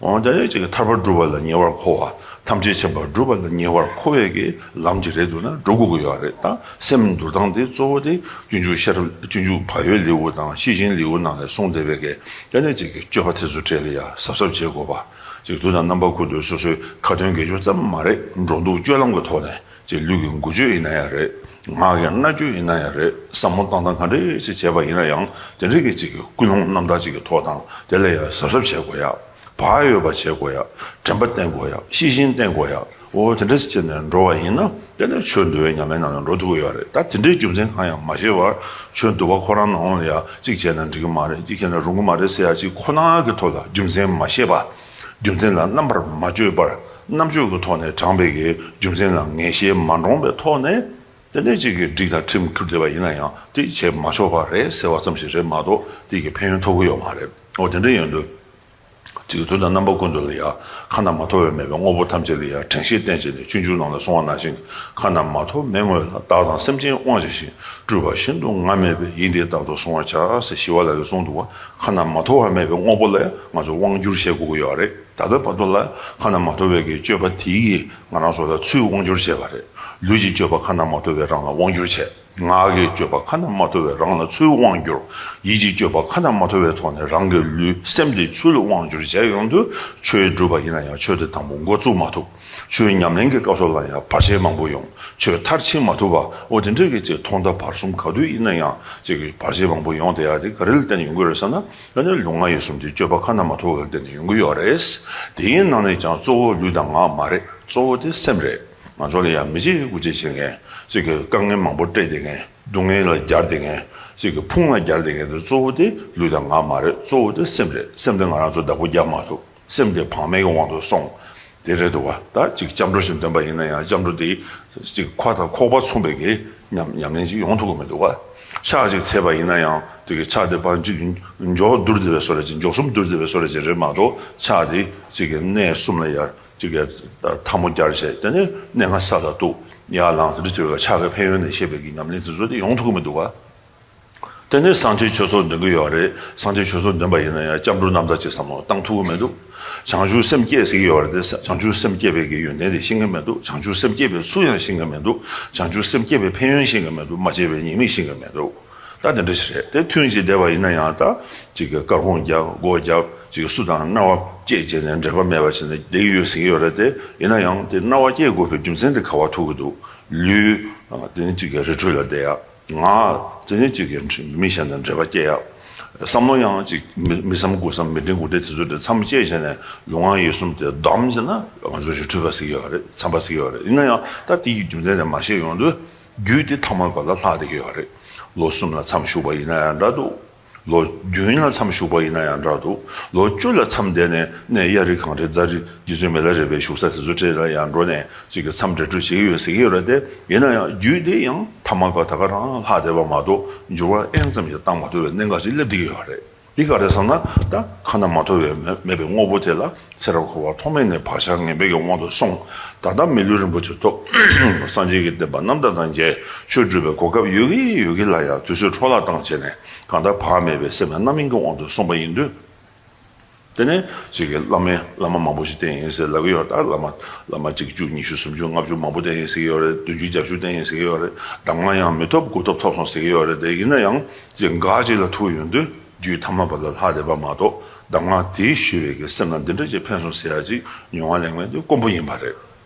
འོན་ཀྱང་ཅིག་གི་ཐར་པ་སྒྲུབ་པ་ལ་ཉེ་བར་མཁོ་བ། ཐམས་ཅད་མཁྱེན་པ་སྒྲུབ་པ་ལ་ཉེ་བར་མཁོ་བའི་གི་ལམ་ཅིག་རེད་འདུག་ན་སྒྲུབ་དགོས་ཀྱི་ཡོད་རེད། ད་སེམས་འདུལ་སྟངས་དེ་གཙོ་བོ་དེ་སྤྱོད་འཇུག་ཤེས་རབ་སྤྱོད་འཇུག་བག་ཡོད་ལེའུ་དང་ཤེས་བཞིན་ལེའུ་ནང་ལ་གསུངས་བསྡད་པའི་གི་དེ་ནས་ཅིག་གི་སྤྱོད་པ་དེ་ཚོ་གྲས་ལ་ཡ་གཟབ་གཟབ་བྱེད་དགོས་པ། ཅིག་དུས་དང་རྣམ་པ་ཀུན་ཏུ་སོ་སོའི་ཁ་ཏོན་དགེ་སྦྱོར་ཙམ་མ་རེད། འགྲོ་འདུག་སྤྱོད་ལམ་གྱི་ཐོག་ནས་ཅིག་ལུས་ཀྱི་འགུལ་སྐྱོད་ཡིན་ན་ཡང་རེད། ངག་གི་སྨྲ་བརྗོད་ཡིན་ན་ཡང་རེད། བསམ་བློ་བཏང་སྟངས་ག་འདྲ་ཞིག་བྱས་པ་ཡིན་ན་ཡང་དེ་འདྲའི་གི་ཅིག་གི་ཀུན་སློང་རྣམ་དག་ཅིག་གི་ཐོག་དང་དེ་ལ་ཡང་གཟབ་གཟབ་བྱེད་དགོས་ཡ། བག་ཡོད་པ་བྱེད་དགོས་ཡ། དྲན་པ་བསྟེན་དགོས་ཡ། ཤེས་བཞིན་བསྟེན་དགོས་ཡ། འོ་དེ་འདྲ་ཞིག་བྱས་ནས་འགྲོ་བ་ཡིན་ན་དེ་ནས་ཆོས་འདུལ་བའི་ཉམས་ལེན་ནང་ལ་འགྲོ་ཐུབ་ཀྱི་ཡོད་རེད། ད་དེ་འདྲའི་རྒྱུ་མཚན་གང་ཡང་མ་ཤེས་པར་ཆོས་འདུལ་བ་ཁོ་རང་ནང་ལ་ཡ་གཅིག་བྱས་ན་འགྲིག་གི་མ་རེད། གཅིག་བྱས་ན་རུང་གི་མ་རེད་ཟེར་ཡ་གཅིག་ཁོ་ན་གི་ཐོག་ལ་རྒྱུ་མཚན་མ་ཤེས་པ། རྒྱུ་མཚན་ལ་རྣམ་པར་མ་དཔྱོད་པར་རྣམ་དཔྱོད་ཀྱི་ཐོག་ནས་དྲངས་པའི་གི་རྒྱུ་མཚན་ལ་ངེས་ཤེས་མ་འདྲོངས་པའི་ཐོག་ནས་དེ་ནས་ཅིག་གི་སྒྲིག་དང་ཁྲིམས་ཁུར་བསྡད་པ་ཡིན་ན་ཡང་དེ་བྱེད་མ་ཆོག་པ་རེད་ཟེར་བ་ཙམ་ཞིག་རེད་མ་གཏོགས་དེ་གི་ཕན་ཡོན་ཐོབ་ཀྱི་ཡོད་མ་རེད། འོ་དེ་འདྲ་ཡིན་དུས་ཅིག་གི་དུས་དང་རྣམ་པ་ཀུན་ཏུ་ལ་ཡང་ཁ་ན་མ་ཐོ་བས་མེད་པའི་དངོས་པོ་ཐམས་ཅད་ལ་ཡང་དྲན་ཤེས་བསྟེན་བྱས་ནས་སྤྱོད་འཇུག་ནང་ལ་གསུངས་པ་ནང་བཞིན་ཁ་ན་མ་ཐོ་མེད་དངོས་ལ་བདག་དང་སེམས་ཅན་དབང་བྱས་ཤིང་སྤྲུལ་པ་ཤིན་ཏུ་ངར་མེད་པས་ཡིན་དེ་རྟག་ཏུ་གཟུང་བར་བྱ་ཟེར་ཞི་བ་ལྷ་གིས་གསུངས་འདུག་པ། ཁ་ན་མ་ཐོ་བ་མེད་པའི་དངོས་པོ་ལ་ཡང་ང་ཚོ་དབང་བསྒྱུར་བྱེད་དགོས་ཀྱི་ཡོད་རེད། ད་ལྟ་བར་དུ་ལ་ཁ་ན་མ་ཐོ་བའི་གི་སྤྱོད་པ་དེ་ཡིས་ང་རང་ཚོ་ལ་ཚུར་དབང་བསྒྱུར་བྱས་པ་རེད། ལུས་ཀྱི་སྤྱོད་པ་ཁ་ན་མ་ཐོ་བས་རང་ལ་དབང་བསྒྱུར་བྱས། ངག་གི་སྤྱོད་པ་ཁ་ན་མ་ཐོ་བས་རང་ལ་ཚུར་དབང་བསྒྱུར། ཡིད་ཀྱི་སྤྱོད་པ་ཁ་ན་མ་ཐོ་བའི་ཐོག་ནས་རང་གི་ལུས་སེམས་དེ་ཚུར་དབང་བསྒྱུར་བྱས་ཡོང་དུས་ཆོས་སྒྲུབ་པ་ཡིན་ན་ཡང་ཆོས་དེ་དང་པོ་འགོ་བཙུགས་མ་ཐུབ། ཆོས་ཉམས་ལེན་གྱི་སྐབས་སུ་ལ་ཡང་བར་ཆད་མང་པོ་ཡོང་། ཆོས་མཐར་ཕྱིན་མ་ཐུབ་པ། འོ་དེ་འདྲའི་གི་ཅིག་ཐོག་མཐའ་བར་གསུམ་ག་དུས་ཡིན་ན་ཡང་ཅིག་གི་བར་ཆད་མང་པོ་ཡོང་བསྡད་ཡ་དེ་ག་རེ་ལ་བརྟེན་ནས་ཡོང་གི་རེད་ཟེར་ན། ཡང་ན་ལུས་ངག་ཡིད་གསུམ་གྱི་སྤྱོད་པ་ཁ་ན་མ་ཐོ་བ་ལ་བརྟེན་ནས་ཡོང་གི་ཡོད་རེད། དེའི་ནང་ནས་ཀྱང་གཙོ་བོ་ལུས་དང་ངག་མ་རེད། གཙོ་བོ་དེ་སེམས་རེད། ང་ཚོ་ལ་ཡང་མི་བྱེད་ཀྱི་སྐུ་བྱེད་བྱེད་མཁན། ཅིག་གི་དཀའ་ངལ་མང་པོ་སྤྲད་བསྡད་མཁན། སྡུག་བསྔལ་ལ་སྦྱར་བསྡད་མཁན། ཅིག་གི་ཕུང་ལ་སྦྱར་བསྡད་མཁན་དེ་གཙོ་བོ་དེ་ལུས་དང་ངག་མ་རེད། གཙོ་བོ་དེ་སེམས་རེད། སེམས་དེ་ང་རང་ཚོ་བདག་པོ་རྒྱབ་མ་ཐུབ། སེམས་དེ་བག་མེད་ཀྱི་དབང་དུ་སོང་། དེ་རེད་འདུག་བ། ད་ཅིག་སྐྱབས་འགྲོ་ཞིག་འདོན་པ་ཡིན་ན་ཡང་སྐྱབས་འགྲོ་དེ་ཅིག་ཁ་དང་ཁོག་པ་མཚུངས་པའི་གི་ཉམས་ཉམས་ལེན་ཅིག་ཡོང་ཐུབ་ཀྱི་མི་འདུག་བ། ཕྱག་ཅིག་འཚལ་བ་ཡིན་ན་ཡང་དེ་གི་ཕྱག་དེ་ཕར་ཅིག་མགྱོགས་བསྡུར་བསྡད་པའི་བཟོ་འདྲ་ཅིག་མགྱོགས་གསུམ་བསྡུར་བསྡད་པའི་བཟོ་འདྲ་ཅིག་རེད་མ་གཏོགས་ཕྱག་དེ་ཅིག་གི་གནས་གསུམ་ལ་ཡར་ཅིག་གི་ཐལ་མོ་སྦྱར་བྱས། དེ་ནས་གནས་ལྔ་ས་ལ་གཏུགས། ཡར་ལངས། དེ་འདྲ་བྱས་པའི་ཕྱག་གི་ཕན་ཡོན་ནས་བཤད་པའི་གི་ཉམས་ལེན་དེ་ཚོ་དེ་ཡོང་ཐུབ་ཀྱི་མི་འདུག་བ། དེ་ནས་སངས་རྒྱས་ཆོས་ཚོགས་འདོན་གྱི་ཡོད་རེད། སངས་རྒྱས་ཆོས་ཚོགས་འདོན་པ་ཡིན་ན་ཡང་སྐྱབས་འགྲོ་རྣམ་དག་ཅིག་བསམ་བློ་བཏང་ཐུབ་ཀྱི་མི་འདུག་བྱང་ཆུབ་སེམས་བསྐྱེད་ཟེར་གྱི་ཡོད་རེད་དེ། བྱང་ཆུབ་སེམས་བསྐྱེད་པའི་གི་ཡོན་ཏན་དེ་ཤེས་ཀྱི་མི་འདུག་བྱང་ཆུབ་སེམས་བསྐྱེད་པའི་ཚུལ་ཡང་ཤེས་ཀྱི་མི་འདུག་བྱང་ཆུབ་སེམས་བསྐྱེད་པའི་ཕན་ཡོན་ཤེས་ཀྱི་མི་འདུག་མ་བྱས་པའི་ཉེས་དམིགས་ཤེས་ཀྱི་མི་འདུག་ད་དེ་འདྲ་ཞིག་རེད། དེ་ཐུན་ཞིག་བསྡད་པ་ཡིན་ན་ཡང་ད་ཅིག་གི་དཀར་ཁུང་རྒྱབ། སྒོ་རྒྱབ། ཅིག་སུ་དང་སྣང་བ་བཅད་བྱས་ནས་འབྲེལ་བ་མེད་པ་བྱས་ནས་བསྡད་ཀྱི་ཡོད་ཟེར་གྱི་ཡོད་རེད་དེ། ཡིན་ན་ཡང་དེ་སྣང་བ་སྐྱེ་དགོས་པའི་རྒྱུ་མཚན་དེ་ག་བ་ཐུག་གི་འདུག་ལུས་དེ་ནི་ཅིག་གི་རི་ཁྲོད་ལ་བསྡད་ཡ། ང་། དེ་ནས་ཅིག་གི་མི་གཞན་དང་འབྲེལ་བ་སྐྱེ་ཡ། བསམ་བློ་ཡང་ཅིག་མི་མི་བསམ་དགུ་བསམ་མི་དྲན་དགུ་དྲན་དེ་ཚོ་དེ་མཚམས་བཅད་བྱས་ནས་ལུས་ངག་ཡིད་གསུམ་དེ་བསྡམས་བྱས་ན་ང་ཚོ་རི་ཁྲོད་པ་ཟེར་གྱི་ཡོད་རེད། མཚམས་པ་ཟེར་གྱི་ཡོད་རེད། ཡིན་ན་ཡང་ད་དེ་ཡི་རྒྱུ་མཚན་དེ་མ་ཤེས་ཡོང་དུས་རྒྱུད་དེ་ཐ་མལ་པ་ལ་ལྷག་བསྡད་ཀྱི་ཡོད་རེད། ལོ་གསུམ་ལ་མཚམས་བཞུགས་པ་ཡིན་ན་ཡང་འདྲ་འདུག་ལོ་བདུན་ལ་མཚམས་བཞུགས་པ་ཡིན་ན་ཡང་འདྲ་འདུག་ལོ་བཅུ་ལ་མཚམས་བསྡད་ནས་གནས་གཡའ་རི་གངས་རི་རྫ་རི་རྗེ་བཙུན་མི་ལ་རས་པའི་བཞུགས་ས་དེ་ཚོ་འཕྲད་ལ་ཡང་འགྲོ་ནས་ཅིག་གི་མཚམས་འབྲེལ་གྲོལ་བྱེད་ཀྱི་ཡོད་ཟེར་གྱི་ཡོད་རེད་དེ། ཡིན་ན་ཡང་རྒྱུད་དེ་ཡང་ཐ་མལ་པ་ད་ག་རང་ལྷག་བསྡད་པ་མ་གཏོགས་འགྱུར་བ་ཨེན་ཙམ་ཞིག་བཏང་མ་ཐུབ་པའི་གནད་འགག་ཅིག་སླེབས་བསྡད་ཀྱི་ཡོད་རེད། འདི་ག་རེ་ཟེར་ན། ད་ཁ་ན་མ་ཐོ་བའི་མེད་མེད་པའི་དངོས་པོ་དེ་ལ་ཚེ་རབས་འཁོར་བ་ཐོག་མེད་ནས་བག་ཆགས་ངན་པའི་གི་དབང་དུ་སོང་། ད་ལྟ་མི་ལུས་རིན་པོ་ཆེ་ཐོབ། སངས་རྒྱས་ཀྱི་བསྟན་པ་རྣམ་དག་དང་མཇལ། ཆོས་སྒྲུབ་པའི་གོ་སྐབས་ཡོད་ཀྱི་ཡོད་ཀྱི་ལ་ཡང་དུས་ཚོད་འཕྲོ་བརླག་བཏང་བྱས་ནས་གང་ལྟར་བག་མེད་པའི་སེམས་ལ་རྣམ་གཡེང་གི་དབང་དུ་སོང་བ་ཡིན་དུས། དེ་ནས་ཅིག་གི་བླ་མའི་བླ་མ་མང་པོ་ཞིག་བསྟེན་ཡིན་ཟེར་ལབ་ཀྱི་ཡོད། ད་བླ་མ་བླ་མ་གཅིག་བཅུ་ཉི་ཤུ་སུམ་ཅུ་ལྔ་བཅུ་མང་པོ་བསྟེན་ཡིན་ཟེར་གྱི་ཡོད་རེད། བདུན་ཅུ་བརྒྱད་ཅུ་བསྟེན་ཡིན་ཟེར་གྱི་ཡོད་རེད། གདམས་ངག་ཡང་མི་ཐོབ་དགུ་ཐོབ་ཐོབ་སོང་ཟེར་གྱི་ཡོད་རེད་དེ། ཡིན་ན་ཡང་ཅིག་འགག་ཅིག་ལ་ཐུག་ཡོང་དུས། རྒྱུད་ཐ་མལ་པ་ལ་ལྷག་བསྡད་པ་མ་གཏོགས་གདམས་ངག་དེས་ཞུས་པའི་གི་སེམས་ལ་འདི་འདྲ་ཅིག་ཕན་སོང་ཟེར་ཡ་ཅིག་མྱོང་བ་ལེན་མཁན་དེ་དཀོན་པོ་ཡིན་པ་རེད།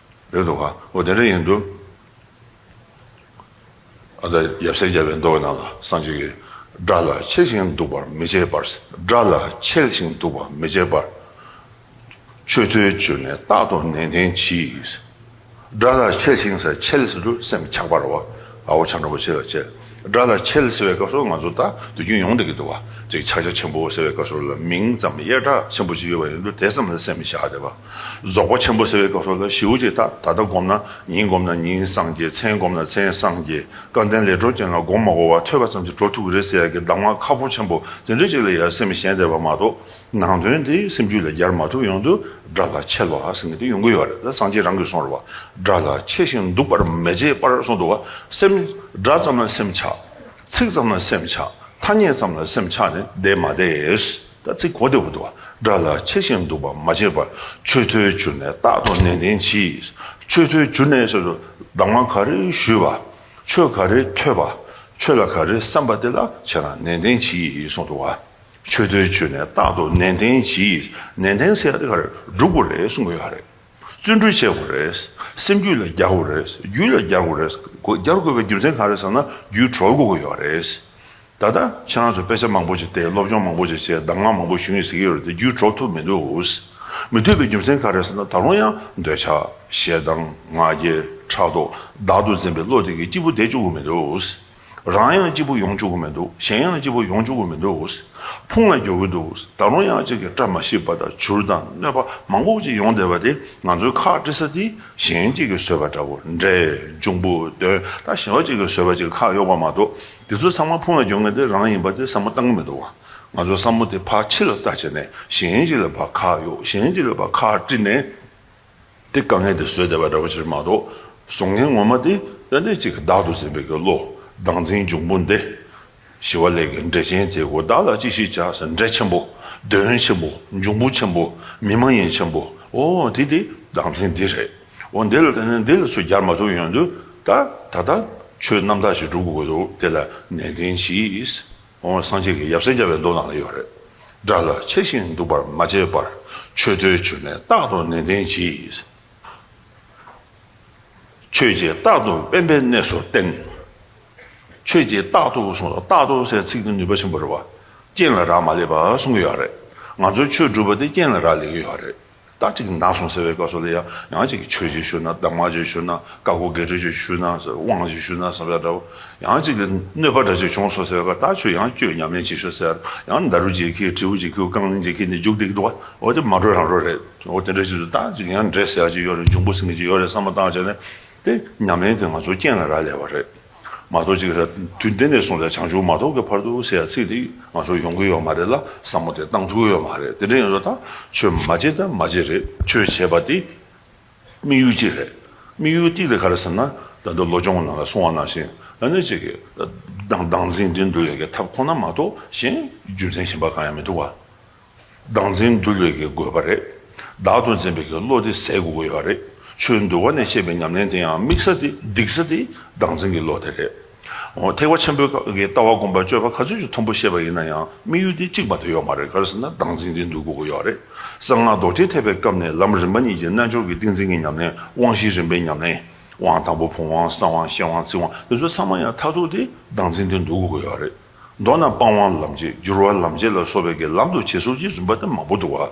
རེད་འདུག་ག་འོ་དེ་འདྲ་ཡིན་དུས། ཨ་ད་ཡབ་སྲས་བརྒྱ་པའི་མདོ་ནང་ལ་སངས་རྒྱས་ཀྱིས། དགྲ་ལ་འཆེལ་ཞིང་འདུག་པར་མི་བྱེད་པར། དགྲ་ལ་འཆེལ་ཞིང་འདུག་པར་མི་བྱེད་པར། ཆོས་ཐོས་བཅུག་ནས་རྟག་ཏུ་ནན་ཏན་གྱིས། དགྲ་ལ་འཆེལ་ཞིང་ཟེར། འཆེལ་ཟེར་དུས་སེམས་ཆགས་པ་རེད་བ། ཨ་བོ་ཆ་འགྲོ་བོ་ཆེ་ལ་འཆེལ། དགྲ་ལ་ཆེ་ལ་ཟེར་བའི་སྐབས་སུ་ང་ཚོ་ད་དུས་རྒྱུན་ཡོང་བསྡད་ཀྱི་འདུག་བ། ཅིག་ཕྱག་རྒྱ་ཆེན་པོ་ཟེར་བའི་སྐབས་སུ་ལ་མིང་ཙམ་ཡས་གྲགས་ཆེན་པོ་ཅིག་ཡོད་པ་ཡིན་དུས་དེ་ཙམ་ལ་སེམས་བཞག་བསྡད་པ། རྫོགས་པ་ཆེན་པོ་ཟེར་བའི་སྐབས་སུ་ལ་ཞེ་པོ་ཅིག་ད་ད་ལྟ་སྒོམ་ན་ཉིན་སྒོམ་ན་ཉིན་སངས་རྒྱས། མཚན་སྒོམ་ན་མཚན་སངས་རྒྱས། སྐལ་ལྡན་ལས་གྲོལ་ཅན་ལ་སྒོམ་མ་དགོས་པར་ཐོས་པ་ཙམ་གྱིས་གྲོལ་ཐུབ་ཀྱི་རེད་ཟེར་ཡ་གི་གདམས་ངག་ཁག་པོ་ཆེན་པོ་དེ་འདྲ་ཅིག་ལ་ཡ་སེམས་བཞག་བསྡད་པ་མ་གཏོགས། ནང་དོན་དེ་སེམས་རྒྱུད་ལ་སྦྱར་མ་ཐུབ་ཡོང་དུས་དགྲ་ལ་ཆེ་ལ་ཟེར་མཁན་དེ་ཡོང་གི་ཡོད་རེད། ད་སངས་རྒྱས་རང་གིས་གསུངས་རེད་བ། དགྲ་ལ་ཆེ་ཞིང་སྡུག་པར་མི་བྱེད་པར་གསུངས་འདུག་བ། སེམས་དགྲ་ཙམ་ལ་སེམས་ཆགས། ཚིག་ཙམ་ལ་སེམས་ཆགས། ཐ་སྙད་ཙམ་ལ་སེམས་ཆགས་ནས་བསྡད་མ་བསྡད། ད་ཚིག་གོ་བདེ་པོ་འདུག་བ། དགྲ་ལ་ཆེ་ཞིང་སྡུག་པར་མ་བྱེད་པར། ཆོས་ཐོས་གྱུར་ནས་རྟག་ཏུ་ནན་ཏན་གྱིས། ཆོས་ཐོས་གྱུར་ནས་ཟེར་དུས་གདམས་ངག་ག་རེ་ཞུས་པ། ཆོས་ག་རེ་ཐོས་པ། ཆོས་ལ་ག་རེ་བསམ་པ་དེ་ལ་ཁྱེད་རང་ནན་ཏན་གྱིས་གསུངས་འདུག་བ། ཆོས་ཐོས་གྱུར་ནས་རྟག་ཏུ་ནན་ཏན་གྱིས། ནན་ཏན་ཟེར་ཡ་དེ་ག་རེ་སྒྲུབ་དགོས་རེད་གསུང་གི་ཡོད་རེད། བརྩོན་འགྲུས་བྱེད་དགོས་རེད། སེམས་རྒྱུད་ལ་རྒྱག་དགོས་རེད། རྒྱུད་ལ་རྒྱག་དགོས་རེད། སྒོ་རྒྱག་དགོས་པའི་རྒྱུ་མཚན་ག་རེ་ཟེར་ན་རྒྱུད་གྲོལ་དགོས་ཀྱི་ཡོད་རེད། ད་ལྟ་ཁྱེད་རང་ཚོ་དཔེ་ཆ་མང་པོ་ཞིག་བལྟས། སློབ་སྦྱོང་མང་པོ་ཞིག་བྱས། གདམས་ངག་མང་པོ་ཞུ་ཡིན་ཟེར་གྱི་ཡོད་རེད་དེ་རྒྱུད་གྲོལ་ཐུབ་མི་འདུག་མི་ཐུབ་པའི་རྒྱུ་མཚན་ག་རེ་ཟེར་ན་ད་རུང་ཡང་འདོད་ཆགས། ཞེ་སྡང་། ང་རྒྱལ། ཕྲག་དོག་བདག་ཏུ་འཛིན་པའི་བློ་དེ་གིས་སྐྱིད་པོ་བསྡད་བཅུག་གི་མི་འདུག་རང་ཡང་སྐྱིད་པོ་ཡོང་བཅུག་གི་མི་འདུག་གཞན་ཡང་སྐྱིད་པོ་ཡོང་བཅུག་གི་མི་འདུག་ཕུང་ལ་རྒྱུག་གི་འདུག་ད་རུང་ཡང་གཅིག་གིས་བཀྲ་མ་ཤིས་པ་དང་བྱུར་དང་གནོད་པ་མང་པོ་ཅིག་ཡོང་བསྡད་པ་དེ་ང་ཚོའི་ཁག་དཀྲི་ས་དེ་གཞན་གཅིག་གིས་བཟོས་པ་འདྲ་བོ། འདྲེ། འབྱུང་པོ། གདོན། ད་གཞན་པ་གཅིག་གིས་བཟོས་པ་ཅིག་ཁག་གཡོགས་པ་མ་གཏོགས། དེ་ཚོ་ཚང་མ་ཕུང་ལ་རྒྱུག་མཁན་དེ་རང་ཡིན་པ་དེ་བསམ་བློ་བཏང་གི་མི་འདུག་བ། ང་ཚོ་བསམ་བློ་དེ་ཕར་ཕྱི་ལ་བལྟ་བྱས་ནས་གཞན་གཅིག་ལ་ཕར་ཁག་གཡོགས། གཞན་གཅིག་ལ་ཕར་ཁག་དཀྲི་ནས། དེ་དཀའ་ངལ་དེ་བཟོས་བསྡད་པ་འདྲ་བོ་ཅིག་མ་གཏོགས། བཟོ་མཁན་ངོ་མ་དེ་ཏན་ཏན་གཅིག་གིས་བདག་ཏུ་འཛིན་པའི་གི་བློ། བདག་འཛིན་འབྱུང་པོ་འདི། ཞི་བ་ལྷས་ཀྱི་འགྲེལ་ཆེན་དེ་གོ། བདག་ལ་ཅི་ཞིག་བྱ་ཟེར། འདྲེ་ཆེན་པོ། གདོན་ཆེན་པོ། འབྱུང་པོ་ཆེན་པོ། མི་མ་ཡིན་ཆེན་པོ། ཨོ་དེ་དེ་བདག་འཛིན་འདི་རེད། ཨོ་འདི་ལ་བརྟེན་ནས་འདི་ལ་ཚུར་སྦྱར་མ་ཐུབ་ཡོང་དུས་ད་ད་ལྟ་ཆོས་རྣམ་དག་ཞིག་སྒྲུབ་དགོས་འདུག་དེ་ལ་ནན་ཏན་གྱིས། འོ་སངས་རྒྱས་ཀྱི་ཡབ་སྲས་བརྒྱ་པའི་མདོ་ནང་ལ་ཡོད་རེད། དགྲ་ལ་ཆེ་ཞིང་སྡུག་པར་མ་བྱེད་པར། ཆོས་ཐོས་གྱུར་ནས་རྟག་ཏུ་ནན་ཏན་གྱིས། ཆོས་ཀྱིས་རྟག་ཏུ་དབེན་པའི་གནས་སུ་བསྟེན། ཆོས་ཀྱིས་རྟག་ཏུ་གསུངས་ལ། རྟག་ཏུ་ཟེར་ཚིག་འདི་ནུས་པ་ཆེན་པོ་རེད་བ། རྐྱེན་ལ་རག་མ་ལས་པ་གསུང་གི་ཡོད་རེད། ང་ཚོའི་ཆོས་སྒྲུབ་པ་དེ་རྐྱེན་ལ་རག་ལས་ཀྱི་ཡོད་རེད། ད་ཅིག་ན་སོང་ཟེར་བའི་སྐབས་སུ་ལ་ཡང་ཡང་ཅིག་ཆོས་ཅིག་ཞུ་ན། གདམས་ངག་ཅིག་ཞུ་ན། བཀའ་བསྒོ་བགེགས་སྐྲོད་ཅིག་ཞུ་ན་ཟེར། དབང་ཅིག་ཞུ་ན་བསམ་ཡ་འདྲ་བོ། ཡང་ཅིག་གནོད་པ་འདྲ་ཅིག་བྱུང་སོང་ཟེར་བའི་སྐབས་ད་ཆོས་ཡང་བཅོས་ཉམས་ལེན་ཅིག་ཞུ་ཟེར། ཡང་ཌཱ་རུ་ཅིག་ཁྱེར། དྲིལ་བུ་ཅིག་ཁྱེར། རྐང་གླིང་ཅིག་ཁྱེར་ནས་རྒྱུག་བསྡད་ཀྱི་འདུག་བ། འོ་དེ་མ་འགྲོ་རང་འགྲོ་རེད། འོ་དེ་འདྲ་ཞིག་ཏུ་ད་ཅིག་ཡང་འདྲེ་ཟེར་ཡ་ཅིག་ཡོད་རེད། འབྱུང་པོ་ཟེར་མཁན་ཅིག་ཡོད་རེད་བསམ་བློ་བཏང་བྱས་ནས། དེ་ཉམས་ལེན་དེ་ང་ཚོ་རྐྱེན་ལ་རག་ལས་པ་རེད། མ་གཏོགས་ཅིག་ད་དུས་འདི་ནས་བཟུང་སྟེ་བྱང་ཆུབ་མ་ཐོབ་ཀྱི་བར་དུ་ཟེར་ཡ་ཚིག་དེ་ང་ཚོ་ཡོང་གི་ཡོད་མ་རེད་ལ། བསམ་བློ་དེ་བཏང་ཐུབ་ཀྱི་ཡོད་མ་རེད། དེ་འདྲ་ཡིན་དུས་ད་ཆོས་མ་བྱེད་ད་མ་བྱེད་རེད། ཆོས་བྱེད་པ་དེ་དམིགས་ཡུལ་གཅིག་རེད། དམིགས་ཡུལ་གཅིག་དེ་ག་རེ་ཟེར་ན། ད་ལྟ་བློ་སྦྱོང་ནང་ལ་གསུངས་པ་ནང་བཞིན། ད་ནི་ཅིག་གི་བདག་བདག་འཛིན་དེ་འདུལ་བའི་གི་ཐབས་ཁོ་ན་མ་གཏོགས་གཞན་རྒྱུ་མཚན་གཞན་པ་གང་ཡང་མི་འདུག་བ། བདག་འཛིན་འདུལ་བའི་གི་དགོས་པ་རེད། བདག་ཏུ་འཛིན་པའི་གི་བློ་དེ་ཟད་དགོས་ཀྱི་ཡོད་རེད། ཆོས་འདུལ་བ་ནས་བཤད་པའི་ཉམས་ལེན་དེ་ཡང་དམིགས་ས་དེ་སྡིགས་ས་དེ་བདག་འཛིན་གྱི་བློ་དེ་རེད། འོ་ཐེག་པ་ཆེན་པོའི་གི་ལྟ་བ་སྒོམ་པ་སྤྱོད་པ་ག་ཚོད་ཅིག་མཐོན་པོ་བཤད་པ་ཡིན་ན་ཡང་དམིགས་ཡུལ་དེ་གཅིག་མ་གཏོགས་ཡོད་མ་རེད། ག་རེ་ཟེར་ན་བདག་འཛིན་དེ་འདུལ་དགོས་ཀྱི་ཡོད་རེད། གསང་སྔགས་རྡོ་རྗེ་ཐེག་པའི་སྐབས་ནས་ལམ་རིམ་པ་གཉིས་ཀྱི་རྣལ་འབྱོར་གྱི་ཏིང་འཛིན་གྱི་ཉམས་ལེན། དབང་བཞིའི་རིམ་པའི་ཉམས་ལེན། དབང་དང་པོ་བུམ་དབང་། གསང་དབང་། ཤེར་དབང་། ཚིག་དབང་དེ་ཚོ་ཚང་མ་ཡང་མཐར་ཐུག་དེ་བདག་འཛིན་དེ་འདུལ་དགོས་ཀྱི་ཡོད་རེད། མདོར་ན་སྤང་བ་ལམ་བྱེད། སྦྱོར་བ་ལམ་བྱེད་ལ་སོགས་པའི་གི་ལམ་དུ་བྱེད་ཚུལ་གྱི་རིམ་པ་དེ་མང་པོ་འདུག་བ།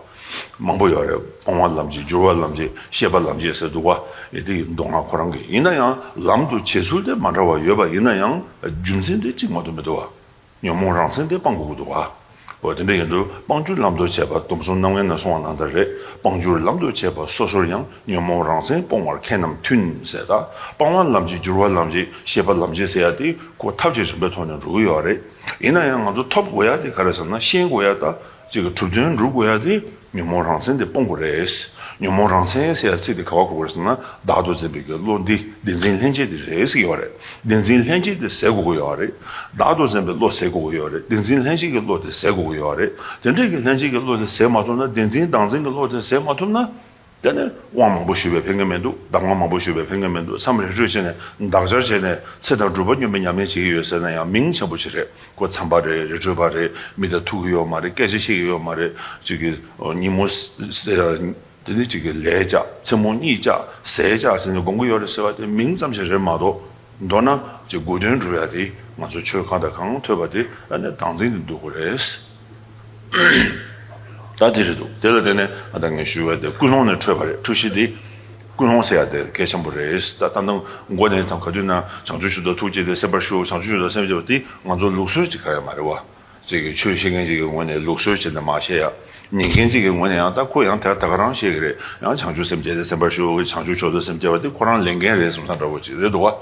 མང་པོ་ཡོད་རེད། སྤང་བ་ལམ་བྱེད། སྦྱོར་བ་ལམ་བྱེད། ཤེས་པ་ལམ་བྱེད་ཟེར་འདུག་བ། ཨེ་དེ་མདོ་སྔགས་ཁོ་རང་གི་ཡིན་ན་ཡང་ལམ་དུ་བྱེད་ཚུལ་དེ་མ་འདྲ་བ་ཡོད་པ་ཡིན་ན་ཡང་རྒྱུ་མཚན་དེ་གཅིག་མ་གཏོགས་མི་འདུག་བ། ཉོན་མོངས་རང་མཚན་དེ་སྤང་དགོས་ཀྱི་འདུག་བ། འོ་དེ་འདྲ་ཡིན་དུས་སྤང་བྱ་ལམ་དུ་བྱེད་པ། སྡོམ་གསུམ་རྣམ་ངེས་ནས་གསུངས་པ་ནང་ལྟར་རེད། སྤང་བྱ་ལམ་དུ་བྱེད་པ་སོ་སོར་ཡང་། ཉོན་མོངས་རང་མཚན་སྤོང་བར་མཁས་རྣམས་མཐུན་ཟེར། ད་སྤང་བ་ལམ་བྱེད། སྦྱོར་བ་ལམ་བྱེད། ཤེས་པ་ལམ་བྱེད་ཟེར་ཡ་དེ་ཁོ་ཐབས་ཀྱི་རིམ་པའི་ཐོག་ནས་འགྲོ་གི་ཡོད་རེད། ཡིན་ན་ཡང་ང་ཚོ་ཐོབ་དགོས་ཡ་དེ་ག་རེ་ཟེར་ན། ཤེས་དགོས་ཡ་ད་ཅིག་གི་གྲུབ་དོན་སྒྲུབ་དགོས་ཡ་དེ་ཉོན་མོངས་རང་མཚན་དེ་སྤོང་དགོས་རེད། ཉོན་མོངས་རང་མཚན་ཟེར་ཡ་ཚིག་དེ་ག་བ་གོ་དགོས་རེད་ཟེར་ན། བདག་ཏུ་འཛིན་པའི་གི་བློ་འདི་བདེན་འཛིན་ལྷན་སྐྱེས་དེ་རེད་ཟེར་གྱི་ཡོད་རེད། བདེན་འཛིན་ལྷན་སྐྱེས་དེ་ཟད་དགོས་ཀྱི་ཡོད་རེད། བདག་ཏུ་འཛིན་པའི་བློ་ཟད་དགོས་ཀྱི་ཡོད་རེད། བདེན་འཛིན་ལྷན་སྐྱེས་ཀྱི་བློ་དེ་ཟད་དགོས་ཀྱི་ཡོད་རེད། དེ་འདྲའི་གི་ལྷན་སྐྱེས་ཀྱི་བློ་དེ་ཟད་མ་ཐུབ་ན། བདེན་འཛིན་བདག་འཛིན་གྱི་བློ་དེ་ཟད་མ་ཐུབ་ན། དེ་ནས་དབང་མང་པོ་ཞུས་པས་ཕན་གྱི་མི་འདུག་གདམས་ངག་མང་པོ་ཞུས་པས་ཕན་གྱི་མི་འདུག་མཚམས་རེ་ཧྲུལ་བྱས་ནས་འདག་སྦྱར་བྱས་ནས་ཚེ་དང་སྒྲུབ་པ་སྙོམས་པའི་ཉམས་ལེན་བྱེད་ཀྱི་ཡོད་ཟེར་ན་ཡང་མིང་ཆེན་པོ་ཞིག་རེད། ཁོ་མཚམས་པ་རེད། རི་ཁྲོད་པ་རེད། མི་དང་ཐུག་གི་ཡོད་མ་རེད། སྐད་ཆ་བཤད་ཀྱི་ཡོད་མ་རེད། ཅིག་གི་ཉིན་མོ་ཟེར་དེ་ནི་ཅིག་གི་ལས་བཅག་མཚན་མོ་གཉིད་བཅག་ཟས་བཅག་ཟེར་ནས་སྒོམ་གྱི་ཡོད་རེད་ཟེར་བ་དེ་མིང་ཙམ་ཞིག་རེད་མ་གཏོགས། མདོར་ན་ཅིག་དགོས་དོན་སྒྲུབ་ཡ་དེ་ང་ཚོ་ཆོས་གང་དང་གང་ཐོས་པ་དེ་ཨ་ནི་བདག་འཛིན་དུ་འདུ་དགོས་རེད། ད་དེ་རེད་འདུག་དེ་ལ་བརྟེན་ནས་ཨ་ད་ངས་ཞུ་བ་དེ་ཀུན་སློང་ནས་འཕྲོས་པ་རེད། འཁྲུལ་གཞི་དེ་ ཀུན་སློང་ཟེར་ཡ་དེ་གལ་ཆེན་པོ་རེད། ད་ལྟ་ནང་མགོ་ནས་དང་ག་དུས་ན་བྱང་ཆུབ་མཆོག་ཏུ་ཐུགས་བསྐྱེད་དེ་སེམས་པར་ཞུ། བྱང་ཆུབ་མཆོག་ཏུ་སེམས་བསྐྱེད་པ་དེ་ང་ཚོ་ལུགས་སྲོལ་ཅིག་ག་ཡ་མ་རེད་བ། ཅིག་གི་ཆོས་བཤད་མཁན་ཅིག་གི་ངོས་ནས་ལུགས་སྲོལ་བྱས་ནས་མ་བཤད་ཡ། ཉན་མཁན་ཅིག་གི་ངོས་ནས་ཡང་ད་ཁོ་ཡང་དེ་ད་ག་རང་བཤད་གི་རེད། ཡང་བྱང་ཆུབ་སེམས་བསྐྱེད་དེ་སེམས་པར་ཞུ། བྱང་ཆུབ་མཆོག་ཏུ་སེམས་བསྐྱེད་པ་དེ་ཁོ་རང་ལས་འགན་རེད་བསམ་ས་འདྲ་བོ་ཅིག་རེད་འདུག་བ།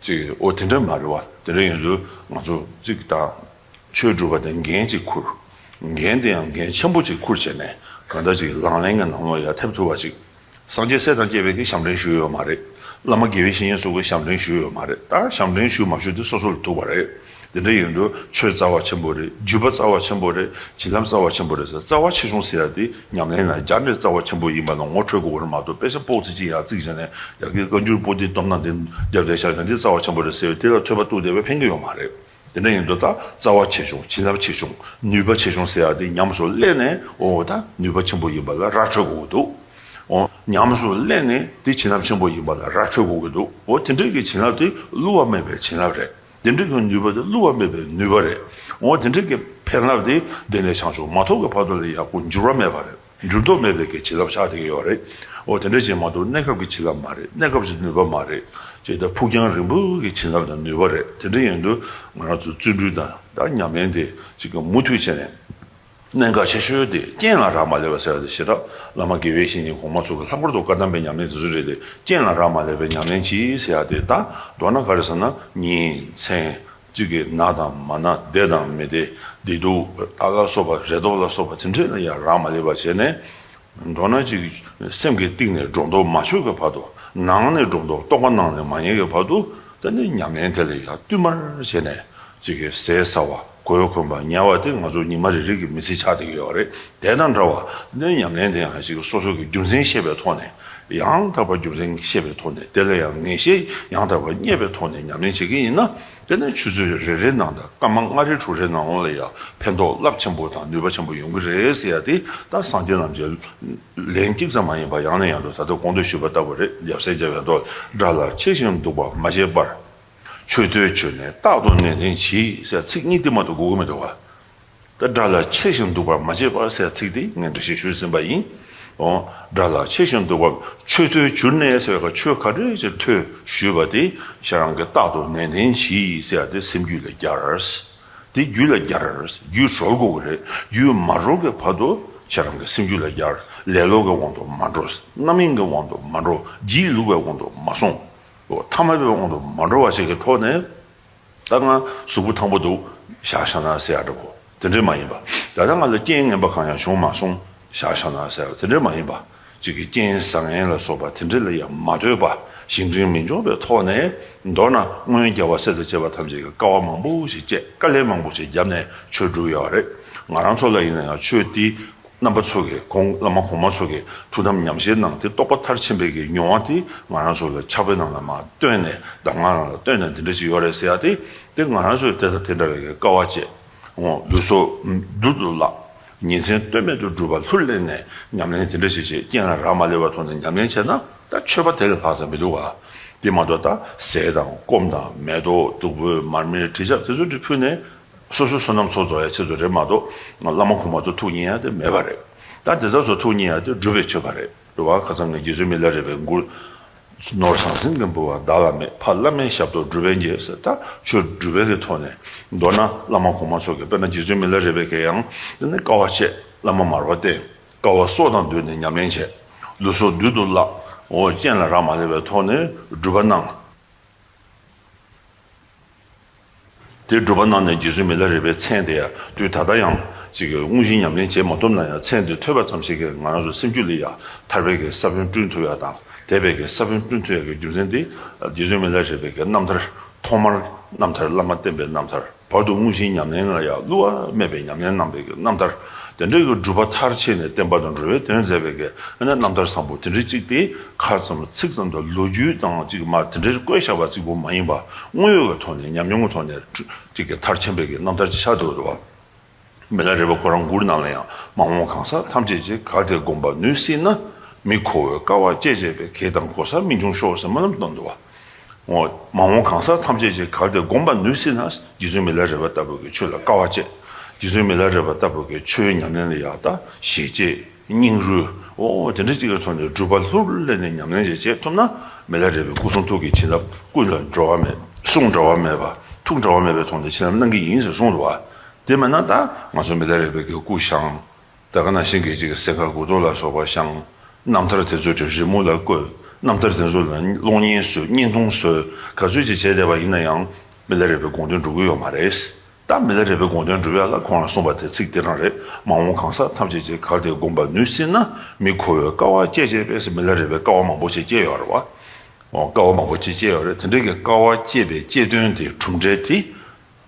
ཅིག་འོ་དེ་འདྲ་མ་རེད་བ། དེ་འདྲ་ཡིན་དུས་ང་ཚོ་ཅིག་ད་ཆོས་སྒྲུབ་པ་དེ་འགན་ཅིག་འཁུར། འགན་དེ་ཡང་འགན་ཆེན་པོ་ཅིག་འཁུར་བྱས་ནས་གང་ལྟར་ཅིག་ལག་ལེན་གྱི་ནང་ལོགས་ཡར་ཐེབས་ཐུབ་པ་ཅིག་སངས་རྒྱས་སྲས་དང་བཅས་པའི་གི་ཞབས་འདྲེན་ཞུས་ཡོད་མ་རེད། བླ་མ་དགེ་བའི་བཤེས་གཉེན་སོགས་ཀྱི་ཞབས་འདྲེན་ཞུས་ཡོད་མ་རེད། ད་ཞབས་འདྲེན་ཞུ་མ་ཞུ་དེ་སོ་སོ་ལ་ཐུག་པ་རེད། དེ་འདྲ་ཡིན་དུས་ཆོས་རྩ་བ་ཆེན་པོ་རེད། བརྒྱུད་པ་རྩ་བ་ཆེན་པོ་རེད། བྱིན་རླབས་རྩ་བ་ཆེན་པོ་རེད་ཟེར། རྩ་བ་ཆེ་ཆུང་ཟེར་ཡ་དེ་ཉམས་ལེན་ལ་སྦྱར་ནས་རྩ་བ་ཆེན་པོ་ཡིན་པ་ལ་ངོ་འཕྲོད་དགོས་པ་རེད་མ་གཏོགས། དཔེ་ཆ་པོག་ཙི་གཅིག་ཡར་བརྩིགས་བྱས་ནས་ཡ་གི་བཀའ་འགྱུར་པོ་ཏི་སྟོབས་ན་དེ་རྒྱབ་བསྡད་ཤག་ཡང་དེ་རྩ་བ་ཆེན་པོ་རེད་ཟེར་བའི་དེ་ལ་ཐོས་པ་གཏུགས་བསྡད་པས་ཕན་གྱི་ཡོད་མ་རེད། དེ་འདྲ་ཡིན་དུས་ད་རྩ་བ་ཆེ་ཆུང་། བྱིན་རླབས་ཆེ་ཆུང་། ནུས་པ་ཆེ་ཆུང་ཟེར་ཡ་དེ་ཉམས་སུ་བླངས་ནས། འོ་ད་ནུས་པ་ཆེན་པོ་ཡིན་པ་ལ་ར་འཕྲོད་དགོས་ཀྱི་འདུག་འོ་ཉམས་སུ་བླངས་ནས་དེ་བྱིན་རླབས་ཆེན་པོ་ཡིན་པ་ལ་ར་འཕྲོད་དགོས་ཀྱི་འདུག་འོ་དེ་འདྲའི་གི་བྱིན་རླབས་དེ་བསླུ་བ་མེད་པའི་བྱིན་རླབས་རེད། དེ་འདྲའི་གི་ནུས་པ་དེ་བསླུ་བ་མེད་པའི་ནུས་པ་རེད། འོ་དེ་འདྲའི་གི་ཕན་རླབས་དེ་འདི་ནས་བྱང་ཆུབ་མ་ཐོབ་ཀྱི་བར་དུ་ལ་ཡག་པོ་འགྱུར་བ་མེད་པ་རེད། འགྱུར་ལྡོག་མེད་པའི་གི་བྱིན་རླབས་ཆགས་བསྡད་ཀྱི་ཡོད་རེད། འོ་དེ་འདྲ་ཅིག་མ་གཏོགས་གནས་སྐབས་ཀྱི་བྱིན་རླབས་མ་རེད། གནས་སྐབས་ཀྱི་ནུས་པ་མ་རེད། ཅེས་ད་ཕུགས་རྒྱང་རིང་པོའི་གི་བྱིན་རླབས་དང་ནུས་པ་རེད། དེ་འདྲ་ཡིན་དུས་ང་རང་ཚོ་བརྩོན་འགྲུས་དང་ད་ཉམས་ལེན་དེ་ཅིག་གི་མུ་མཐུད་བྱས་ནས། གནད་འགག་ཆེ་ཤོས་དེ་རྐྱེན་ལ་རག་མ་ལས་པ་ཟེར་བ་དེ་ཞེ་དྲག་བླ་མ་དགེ་བའི་བཤེས་གཉེན་གོང་མ་ཚོ་གི་ལྷག་པར་དུ་བཀའ་གདམས་པའི་ཉམས་ལེན་དེ་ཚོ་རེད་དེ། རྐྱེན་ལ་རག་མ་ལས་པའི་ཉམས་ལེན་གྱིས་ཟེར་ཡ་དེ་ད་མདོར་ན་ག་རེ་ཟེར་ན་ཉིན་མཚན། གཅིག་གིས་ན་དང་མ་ན། བདེ་དང་མི་བདེ། བདེ་སྡུག་ད་ལ་སོགས་པ། རེ་དོགས་ལ་སོགས་པ་དེ་འདྲས་ལ་ཡང་རག་མ་ལས་པ་བྱས་ནས། མདོར་ན་ཅིག་སེམས་ཀྱི་གཏིང་ནས་སྒྲོ་འདོགས་མ་ཆོད་ཀྱི་བར་དུ། ནང་ནས་སྒྲོ་འདོགས། རྟོག་པ་ནང་ནས་མ་རྙེད་ཀྱི་བར་དུ། དེ་ནས་ཉམས་ལེན་དེ་ལ་ཡང་བསྟུད་མར་བྱས་ནས་ཅིག་གིས་ཟས་ཟ་བ། གོས་གོན་པ། ཉལ་བ་དེ་ང་ཚོ་ཉི་མ་རེ་རེ་གི་མི་ཚེ་ཆགས་བསྡད་ཀྱི་ཡོད་རེད། དེ་དང་འདྲ་བ་ནས་ཉམས་ལེན་དེ་ཡང་ཅིག་སོ་སོ་གི་རྒྱུ་མཚན་ཤེས་པའི་ཐོག་ནས། ཡང་དག་པ་རྒྱུ་མཚན་ཤེས་པའི་ཐོག་ནས། དེ་ལ་ཡང་ངེས་ཤེས་ཡང་དག་པ་རྙེད་པའི་ཐོག་ནས་ཉམས་ལེན་བྱེད་ཀྱི་ཡིན་ན། དེ་ནས་ཆུ་ཚོད་རེ་རེའི་ནང་དང་སྐར་མ་ལྔ་རེ་དྲུག་རེའི་ནང་ལ་ཡང་ཕན་ཐོགས་རླབས་ཆེན་པོ་དང་ནུས་པ་ཆེན་པོ་ཡོང་གི་རེད་ཟེར་ཡ་དེ། ད་སངས་རྒྱས་རྣམས་ཀྱི་ལན་གཅིག་ཙམ་མ་ཡིན་པར་ཡང་ནས་ཡང་དུ་ད་ལྟ་གོང་དུ་ཞུས་པ་ལྟ་བུ་རེད། ཡབ་སྲས་མཇལ་བའི་མདོ། དགྲ་ལ་ཆས་ཤིང་འདུག་པར་མ་བྱེད་པར། མཆོད་བསྟོད་བྱུར་ནས་རྟག་ཏུ་ནན་ཏན་གྱིས་ཟེར་ཚིག་གཉིས་དེ་མ་གཏོགས་དགོས་ཀྱི་མི་འདུག་བ། ད་དགྲ་ལ་ཆས་ཤིང་འདུག་པར་མ་བྱེད་པར་ཟེར་ཚིག་དེ་ངས་འགྲེལ་བཤད་ཞུས་ཟིན་པ་ཡིན། འོ། དགྲ་ལ་ཆས་ཤིང་འདུག་པར། མཆོད་བསྟོད་བྱུར་ནས་ཟེར་བའི་ཆོས་ག་འདྲ་ཅིག་ཐོས་ཞུས་པ་དེ་ཁྱེད་རང་གིས་རྟག་ཏུ་ནན་ཏན་གྱིས་ཟེར་ཡ་དེ་སེམས་རྒྱུད་ལ་སྦྱར། དེ་རྒྱུད་ལ་སྦྱར། རྒྱུད་གྲོལ་དགོས་ཀྱི་རེད། རྒྱུད་མ་གྲོལ་གྱི་བར་དུ་ཁྱེད་རང་གི་སེམས་རྒྱུད་ལ་སྦྱར། ལེ་ལོ་གི་དབང་དུ་མ་འགྲོ། རྣམ་གཡེང་གི་དབང་དུ་མ་འགྲོ། སྒྱིད་ལུག་པའི་དབང་དུ་མ་སོང་། འོ། ཐ་མལ་པའི་དབང་དུ་མ་འགྲོ་བ་ཞིག་གི་ཐོག་ནས། ད་ང་གཟུགས་པོ་ཐང་པོ་འདུག་བཞག་བཞག་ན་ཟེར་ཡ་འདྲ་པོ་དེ་འདྲས་མ་ཡིན་པ། ད་ལྟ་ང་ལ་རྐྱེན་ངན་པ་གང་ཡང་བྱུང་མ་སོང་བཞག་བཞག་ན་ཟེར་ཡ་དེ་འདྲས་མ་ཡིན་པ། གཅིག་གིས་རྐྱེན་བཟང་ངན་ལ་སོགས་པ་དེ་འདྲས་ལ་ཡང་མ་ལྟོས་པ། གཞན་དྲིང་མི་འཇོག་པའི་ཐོག་ནས། མདོར་ན་སྔོན་རྒྱལ་བ་སྲས་དང་བཅས་པ་ཐམས་ཅད་ཀྱིས་དཀའ་བ་མང་པོ་ཞིག་སྤྱད། དཀའ་ལས་མང་པོ་ཞིག་བརྒྱབ་ནས་ཆོས་བསྒྲུབས་ཡོད་རེད། ང་རང་ཚོ་ལ་ཡིན་ན་ཡང་ཆོས་འདི་རྣམ་པ་ཚོ་གིས། གོང་བླ་མ་གོང་མ་ཚོ་གིས་ཐུགས་དམ་ཉམས་བཞེས་གནང་སྟེ། རྟོགས་པ་མཐར་ཕྱིན་པའི་གི་མྱོང་བ་དེ་ང་རང་ཚོ་ལ་ཕྱག་དཔེ་ནང་ལ་མར་བཏོན་ནས། གདམས་ངག་ནང་ལ་བཏོན་ནས་འདི་འདྲ་ཞིག་ཡོད་རེད་ཟེར་ཡ་དེ། དེ་ང་རང་ཚོས་དེ་དང་དེ་འདྲ་བའི་གི་དཀའ་བ་སྤྱད། འོ། ལུས་སྲོག་རྡུལ་དུ་བརླག་ཉིན་མཚན་ལྟོས་མེད་དུ་སྒྲུབ་པ་ལྷུར་ལེན་ནས་ཉམས་ལེན་དེ་འདྲ་ཞིག་བྱེད། རྐྱེན་ལ་རག་མ་ལས་པའི་ཐོག་ནས་ཉམས་ལེན་བྱས་ན། ད་མཆོད་པ་དེ་ལས་ལྷག་ཙམ་མི་འདུག་ག་དེ་མ་གཏོགས་ད་ཟས་དང་སྐོམ་དང་མེ་ཏོག་བདུག་སྤོས་མར་མེ་དྲི་ཆབ་དེ་ཚོ་འདྲ་ཕུལ་ནས། སོ་སོའི་བསོད་ནམས་ཚོགས་རྫོགས་ཡ་ཆེད་དུ་རེད་མ་གཏོགས། བླ་མ་གོང་མ་ཚོ་ཐུགས་མཉེས་ཡ་དེ་མེད་པ་རེད། ད་དེ་ཚོ་ཐུགས་མཉེས་ཡ་དེ་སྒྲུབ་པའི་མཆོད་པ་རེད། རེད་བ། ཁ་སང་གི་རྗེ་བཙུན་མི་ལ་རས་པའི་མགུར། ནོར་ཟང་ཟིང་གི་འབུལ་བ་བདག་ལ་མེད། ཕ་བླ་མའི་ཞབས་ཏོག་སྒྲུབ་པས་འགྱེད་ཟེར། ད་ཆོས་སྒྲུབ་པའི་གི་ཐོག་ནས། མདོར་ན་བླ་མ་གོང་མ་ཚོ་གིས། དཔེར་ན་རྗེ་བཙུན་མི་ལ་རས་པའི་གི་ཡང་དེ་ནི་དཀའ་བ་སྤྱད། བླ་མ་མར་པ་བསྟེན། དཀའ་བ་སྲོག་དང་བསྡོས་ནས་ཉམས་ལེན་བྱས། ལུས་སྲོག་རྡུལ་དུ་བརླག་འོ། རྐྱེན་ལ་རག་མ་ལས་པའི་ཐོག་ནས་སྒྲུབ་པ་གནང་། དེ་སྒྲུབ་པ་གནང་ནས་རྗེ་བཙུན་མི་ལ་རས་པའི་མཚན་དེ་ཡང་དུས་ད་ལྟ་ཡང་ཅིག་གི་དངོས་གཞི་ཉམས་ལེན་བྱེད་མ་ཐུབ་ན་ཡང་། མཚན་དེ་ཐོས་པ་ཙམ་ཞིག་གིས་ང་རང་ཚོ་སེམས་རྒྱུད་ལ་ཡང་ཐར་པའི་གི་ས་བོན་བསྐྲུན་ཐུབ་ཡ་དང་། དད་པའི་གི་ས་བོན་བསྐྲུན་ཐུབ་ཡ་གི་རྒྱུ་མཚན་དེ། རྗེ་བཙུན་མི་ལ་རས་པའི་གི་རྣམ་ཐར་ཐོག་མར་རྣམ་ཐར། བླ་མ་བསྟེན་པའི་རྣམ་ཐར། བར་དུ་དངོས་གཞིའི་ཉམས་ལེན་ལ་ཡང་བསླུ་བ་མེད་པའི་ཉམས་ལེན་གནང་བའི་གི་རྣམ་ཐར། དེ་འདྲའི་གི་སྒྲུབ་པ་མཐར་ཕྱིན་ནས་བསྟན་པ་དང་འགྲོ་བའི་དོན་མཛད་པའི་གི་ཨ་ནི་རྣམ་ཐར་བཟང་པོ་དེ་འདྲའི་གཅིག་དེ། ཁ་ཙམ་ཚིག་ཙམ་དང་ལོ་རྒྱུས་དང་གཅིག་མ་དེ་འདྲའི་བཀོད་བཞག་པ་གཅིག་པོ་མ་ཡིན་པ། དངོས་ཡོད་ཀྱི་ཐོག་ནས། ཉམས་མྱོང་གི་ཐོག་ནས་གཅིག་གི་མཐར་ཕྱིན་པའི་གི་རྣམ་ཐར་ཅིག་ཆགས་འདུག་འདུག་བ། མི་ལ་རས་པ་ཁོ་རང་མགུར་ནང་ལ་ཡང་། མ་འོངས་གང་ཟག་ཐམས་ཅད་ཀྱིས། གལ་ཏེ་བསྒོམ་པར་ནུས་སྲིད་ན། མི་ཁོ་བོས་དཀའ་བ་སྤྱད་བྱས་པའི། གེགས་དང་གོལ་སར་མི་འབྱུང་ཤོག་ཟེར་སྨོན་ལམ་གཏོང་འདུག་བ། འོ། མ་འོངས་གང་ཟག་ཐམས་ཅད་ཀྱིས། གལ་ཏེ་བསྒོམ་པར་ནུས་སྲིད་ན། རྗེ་བཙུན་མི་ལ་རས་པ་ལྟ་བུ་གི་ཆོས་ལ་དཀའ་བ་སྤྱད། རྗེ་བཙུན་མི་ལ་རས་པ་ལྟ་བུ་གི་ཆོས་ཉམས་ལེན་ལ་ཡང་ད་ཞེ་བཅད་སྙིང་རུས། འོ་དེ་འདྲ་གཅིག་གི་ཐོག་ནས་སྒྲུབ་པ་ལྷུར་ལེན་ནས་ཉམས་ལེན་ཞིག་བྱེད་ཐུབ་ན། མི་ལ་རས་པའི་སྐུ་གསུང་ཐུགས་ཀྱི་བྱིན་རླབས། སྐུ་ལ་འགྲོ་བ་མེད། གསུང་འགྲོ་བ་མེད་པ། ཐུགས་འགྲོ་བ་མེད་པའི་ཐོག་ནས་བྱིན་རླབས་གནང་གི་ཡིན་ཟེར་གསུངས་འདུག་བ། དེ་མིན་ན་ད་ང་ཚོ་མི་ལ་རས་པའི་གི་སྐུ་བཞེངས། ད་ག་ནང་བཞིན་གྱི་ཅིག་གི་གསེར་ཁ་སྒོར་རྡོ་ལ་སོགས་པ་བཞེངས། རྣམ་ཐར་དེ་ཚོ་ཅིག་རི་མོ་ལ་བཀོད། རྣམ་ཐར་དེ་ཚོ་ལ་གློག་བརྙན་བཟོས། བརྙན་ཐུང་བཟོས། ག་ཚོད་ཅིག་བྱས་བསྡད་པ་ཡིན་ན་ཡང་མི་ལ་རས་པའི་དགོངས་དོན་འགྲུབ་ཀྱི་ཡོད་མ་རེད། ད་མི་ལ་རས་པའི་དགོངས་དོན་འགྲུབ་ཡ་ལ་ཁོང་ལ་གསུངས་པ་དེ་ཚིག་དེ་རང་རེད། མ་འོངས་གང་ཟག་ཐམས་ཅད་ཀྱིས་གལ་ཏེ་བསྒོམ་པར་ནུས་སྲིད་ན། མི་ཁོ་བོས་དཀའ་བ་སྤྱད་བྱས་པས་ཟེར། མི་ལ་རས་པས་དཀའ་བ་མང་པོ་ཞིག་སྤྱད་ཡོད་རེད་བ། འོ་དཀའ་བ་མང་པོ་ཅིག་སྤྱད་ཡོད་རེད། དེ་འདྲའི་གི་དཀའ་བ་སྤྱད་པའི་སྤྱད་དོན་དེ། གྲུབ་འབྲས་དེ།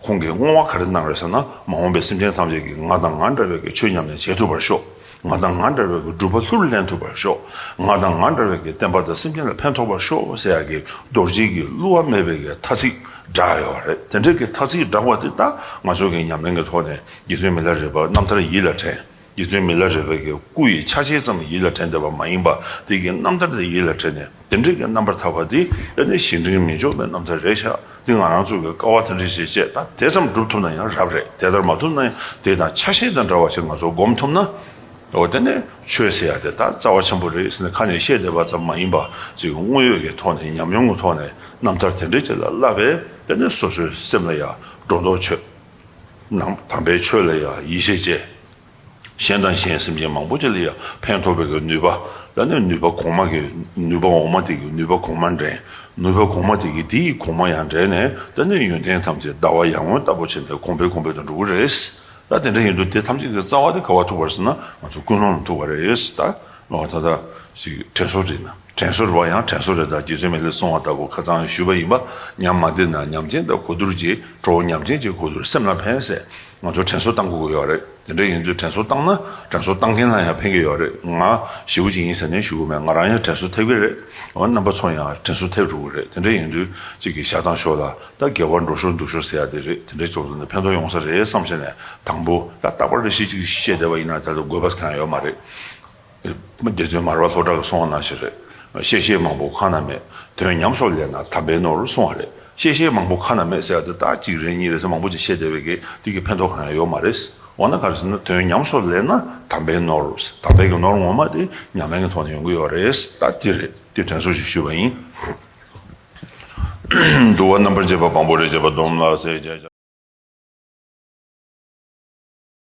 ཁོང་གིས་བསྔོ་བ་ག་རེ་གནང་རེད་ཟེར་ན། མ་འོངས་པའི་སེམས་ཅན་ཐམས་ཅད་ཀྱིས་ང་དང་ང་འདྲ་བའི་གི་ཆོས་ཉམས་ལེན་བྱེད་ཐུབ་པར་ཤོག་ང་དང་ང་འདྲ་བའི་གི་སྒྲུབ་པ་ལྷུར་ལེན་ཐུབ་པར་ཤོག་ང་དང་ང་འདྲ་བའི་གི་བསྟན་པ་དང་སེམས་ཅན་ལ་ཕན་ཐོགས་པར་ཤོག་ཟེར་ཡ་གི་རྡོ་རྗེ་གི་བསླུ་བ་མེད་པའི་གི་ཐ་ཚིག་བསྒྲགས་ཡོད་རེད། དེ་འདྲའི་གི་ཐ་ཚིག་བསྒྲགས་པ་དེ་ད་ང་ཚོ་གི་ཉམས་ལེན་གི་ཐོག་ནས་རྗེ་བཙུན་མི་ལ་རས་པ་རྣམ་ཐར་ཡིད་ལ་དྲན། རྗེ་བཙུན་མི་ལ་རས་པའི་གི་སྐུ་ཡི་ཆ་ཤས་ཙམ་ཡིད་ལ་དྲན་བསྡད་པ་མ་ཡིན་པ། དེ་གི་རྣམ་ཐར་དེ་ཡིད་ལ་དྲན་ནས། དེ་འདྲའི་གི་རྣམ་པར་ཐར་པ་དེ་ཨ་ནི་གཞན་དྲིང་མི་འཇོག་པའི་རྣམ་ཐར་རེད་ཤག་དེ་ང་རང་ཚོ་གི་དཀའ་བ་དེ་འདྲ་ཞིག་སྤྱད། ད་དེ་ཙམ་སྒྲུབ་ཐུབ་ན་ཡང་རབ་རེད། དེ་ལྟར་མ་ཐུབ་ན་ཡང་དེ་དང་ཆ་ཤས་དང་འདྲ་བ་ཞིག་ང་ཚོ་སྒོམ་ཐུབ་ན། འོ་དེ་ནས་ཆོས་ཟེར་ཡ་དེ་ད་རྩ་བ་ཆེན་པོ་རེད་ཟེར་ནས་ཁ་ནས་བཤད་བསྡད་པ་ཙམ་མ་ཡིན་པ་ཅིག་དངོས་ཡོད་ཀྱི་ཐོག་ནས། ཉམས་མྱོང་གི་ཐོག་ནས་རྣམ་ཐར་དེ་འདྲ་ཅིག་ལ་བསླབས་པས། དེ་ནས་སོ་སོའི་སེམས་ལ་ཡང་སྒྲོ་འདོགས་ཆོད། ནང་དམ་པའི་ཆོས་ལ་ཡང་ཡིད་ཆེས་བྱས། གཞན་དང་གཞན་སེམས་ཅན་མང་པོ་ཅིག་ལ་ཡང་ཕན་ཐོགས་པའི་གི་ནུས་པ། ད་ནི་ནུས་པ་གོང་མ་གི་ནུས་པ་འོག་མ་དེ་གི་ནུས་པ་གོང་མ་འདྲེན། ནུས་པ་གོང་མ་དེ་གི་དེ་ཡི་གོང་མ་ཡང་འདྲེན་ནས། ད་ནི་ཡོན་ཏན་ཐམས་ཅད་ཟླ་བ་ཡར་ངོ་ལྟ་བུ་བྱས་ནས་གོང་འཕེལ་གོང་འཕེལ་དུ་འགྲོ་གི་རེད། ད་དེ་འདྲ་ཡིན་དུས་དེ་ཐམས་ཅད་ཀྱི་རྩ་བ་དེ་ག་པར་ཐུག་པ་རེད་ཟེར་ན། ང་ཚོ་ཀུན་སློང་ལ་ཐུག་པ་རེད། ད་ལོ་ད་ལྟ་ཞིག་དྲན་གསོ་བྲིས་ན། དྲན་གསོ་རེད་པ། ཡང་དྲན་གསོ་རེད། ད་རྗེ་བཙུན་མི་ལས་གསུང་བ་ལྟ་བུ་ཁ་སང་ཞུས་པ་ཡིན་པ། ཉམས་མ་བདེ་ན་ཉམས་ཅན་དང་གོ་བསྡུར་གྱིས། གྲོགས་ཉམས་ཅན་གྱི་གོ་བསྡུར་སེམས་ལ་ཕན་ཟེར། ང་ཚོ་དྲན་གསོ་བཏང་དགོས་ཀྱི་ཡོད་རེད། དེ་འདྲ་ཡིན་དུས་དྲན་གསོ་བཏང་ན་དྲན་གསོ་བཏང་མཁན་ལ་ཡང་ཕན་གྱི་ཡོད་རེད། ང་ཞེ་པོ་ཅིག་ཡིན་ཟེར་ནས་ཞུ་གི་མེད། ང་རང་ཡང་དྲན་གསོ་ཐེབས་ཀྱི་རེད། འོ་རྣམ་པ་ཚོ་ཡང་དྲན་གསོ་ཐེབས་འགྲོ་གི་རེད། དེ་འདྲ་ཡིན་དུས་གཅིག་གིས་བཞག་དང་ཞོག་ལ། ད་དགེ་བ་འགྲོ་ཤོར་འདུག་ཤོར་ཟེར་ཡ་དེ་རེད། དེ་འདྲའི་ཚོགས་འདུ་ནས་ཕན་ཐོགས་ཡོང་ས་རེད་བསམ་བྱས་ནས། དང་པོ་ད་རྟག་པར་རེ་ཞིག་ཅིག་བཤད་བསྡད་པ་ཡིན་ན་ད་དུང་དགོས་པ་གང་ཡང་ཡོད་མ་རེད། སྡེ་བཙུན་མར་པ་ལྷོ་བྲག་གིས་གསུངས་པ་ནང་བཞིན་རེད། བཤད་བཤད་མང་པོ་གང་ན་མེད། དོན་ཉམས་སུ་ལེན་ན་དམ་པའི་ནོར་གསུངས་པ་རེད། བཤད་བཤད་མང་པོ་གང་ན་མེད་ཟེར་ཡ་དེ་ད་གཅིག་རེ་གཉིས་རེ་ཟེར་མང་པོ་ཅིག་བཤད་བསྡད་པའི་གི་དེ་གི་ཕན་ཐོགས་གང་ཡང་ཡོད་མ་རེད། འོ་ན་ག་རེ་ཟེར་ན། དོན་ཉམས་སུ་ལེན་ན་དམ་པའི་ནོར། དམ་པའི་གི་ནོར་ངོ་མ་དེ་ཉམས་ལེན་གི་ཐོག་ནས་ཡོང་གི་ཡོད་རེད། ད་དེ་རེད། དེ་དྲན་གསོ་ཞིག་ཞུས་པ་ཡིན། འདུལ་བ་རྣམ་པར་འབྱེད་པ་བམ་པོ་རེ་བྱེད་པ་སྡོམ་ལ་ཟེར་བྱས།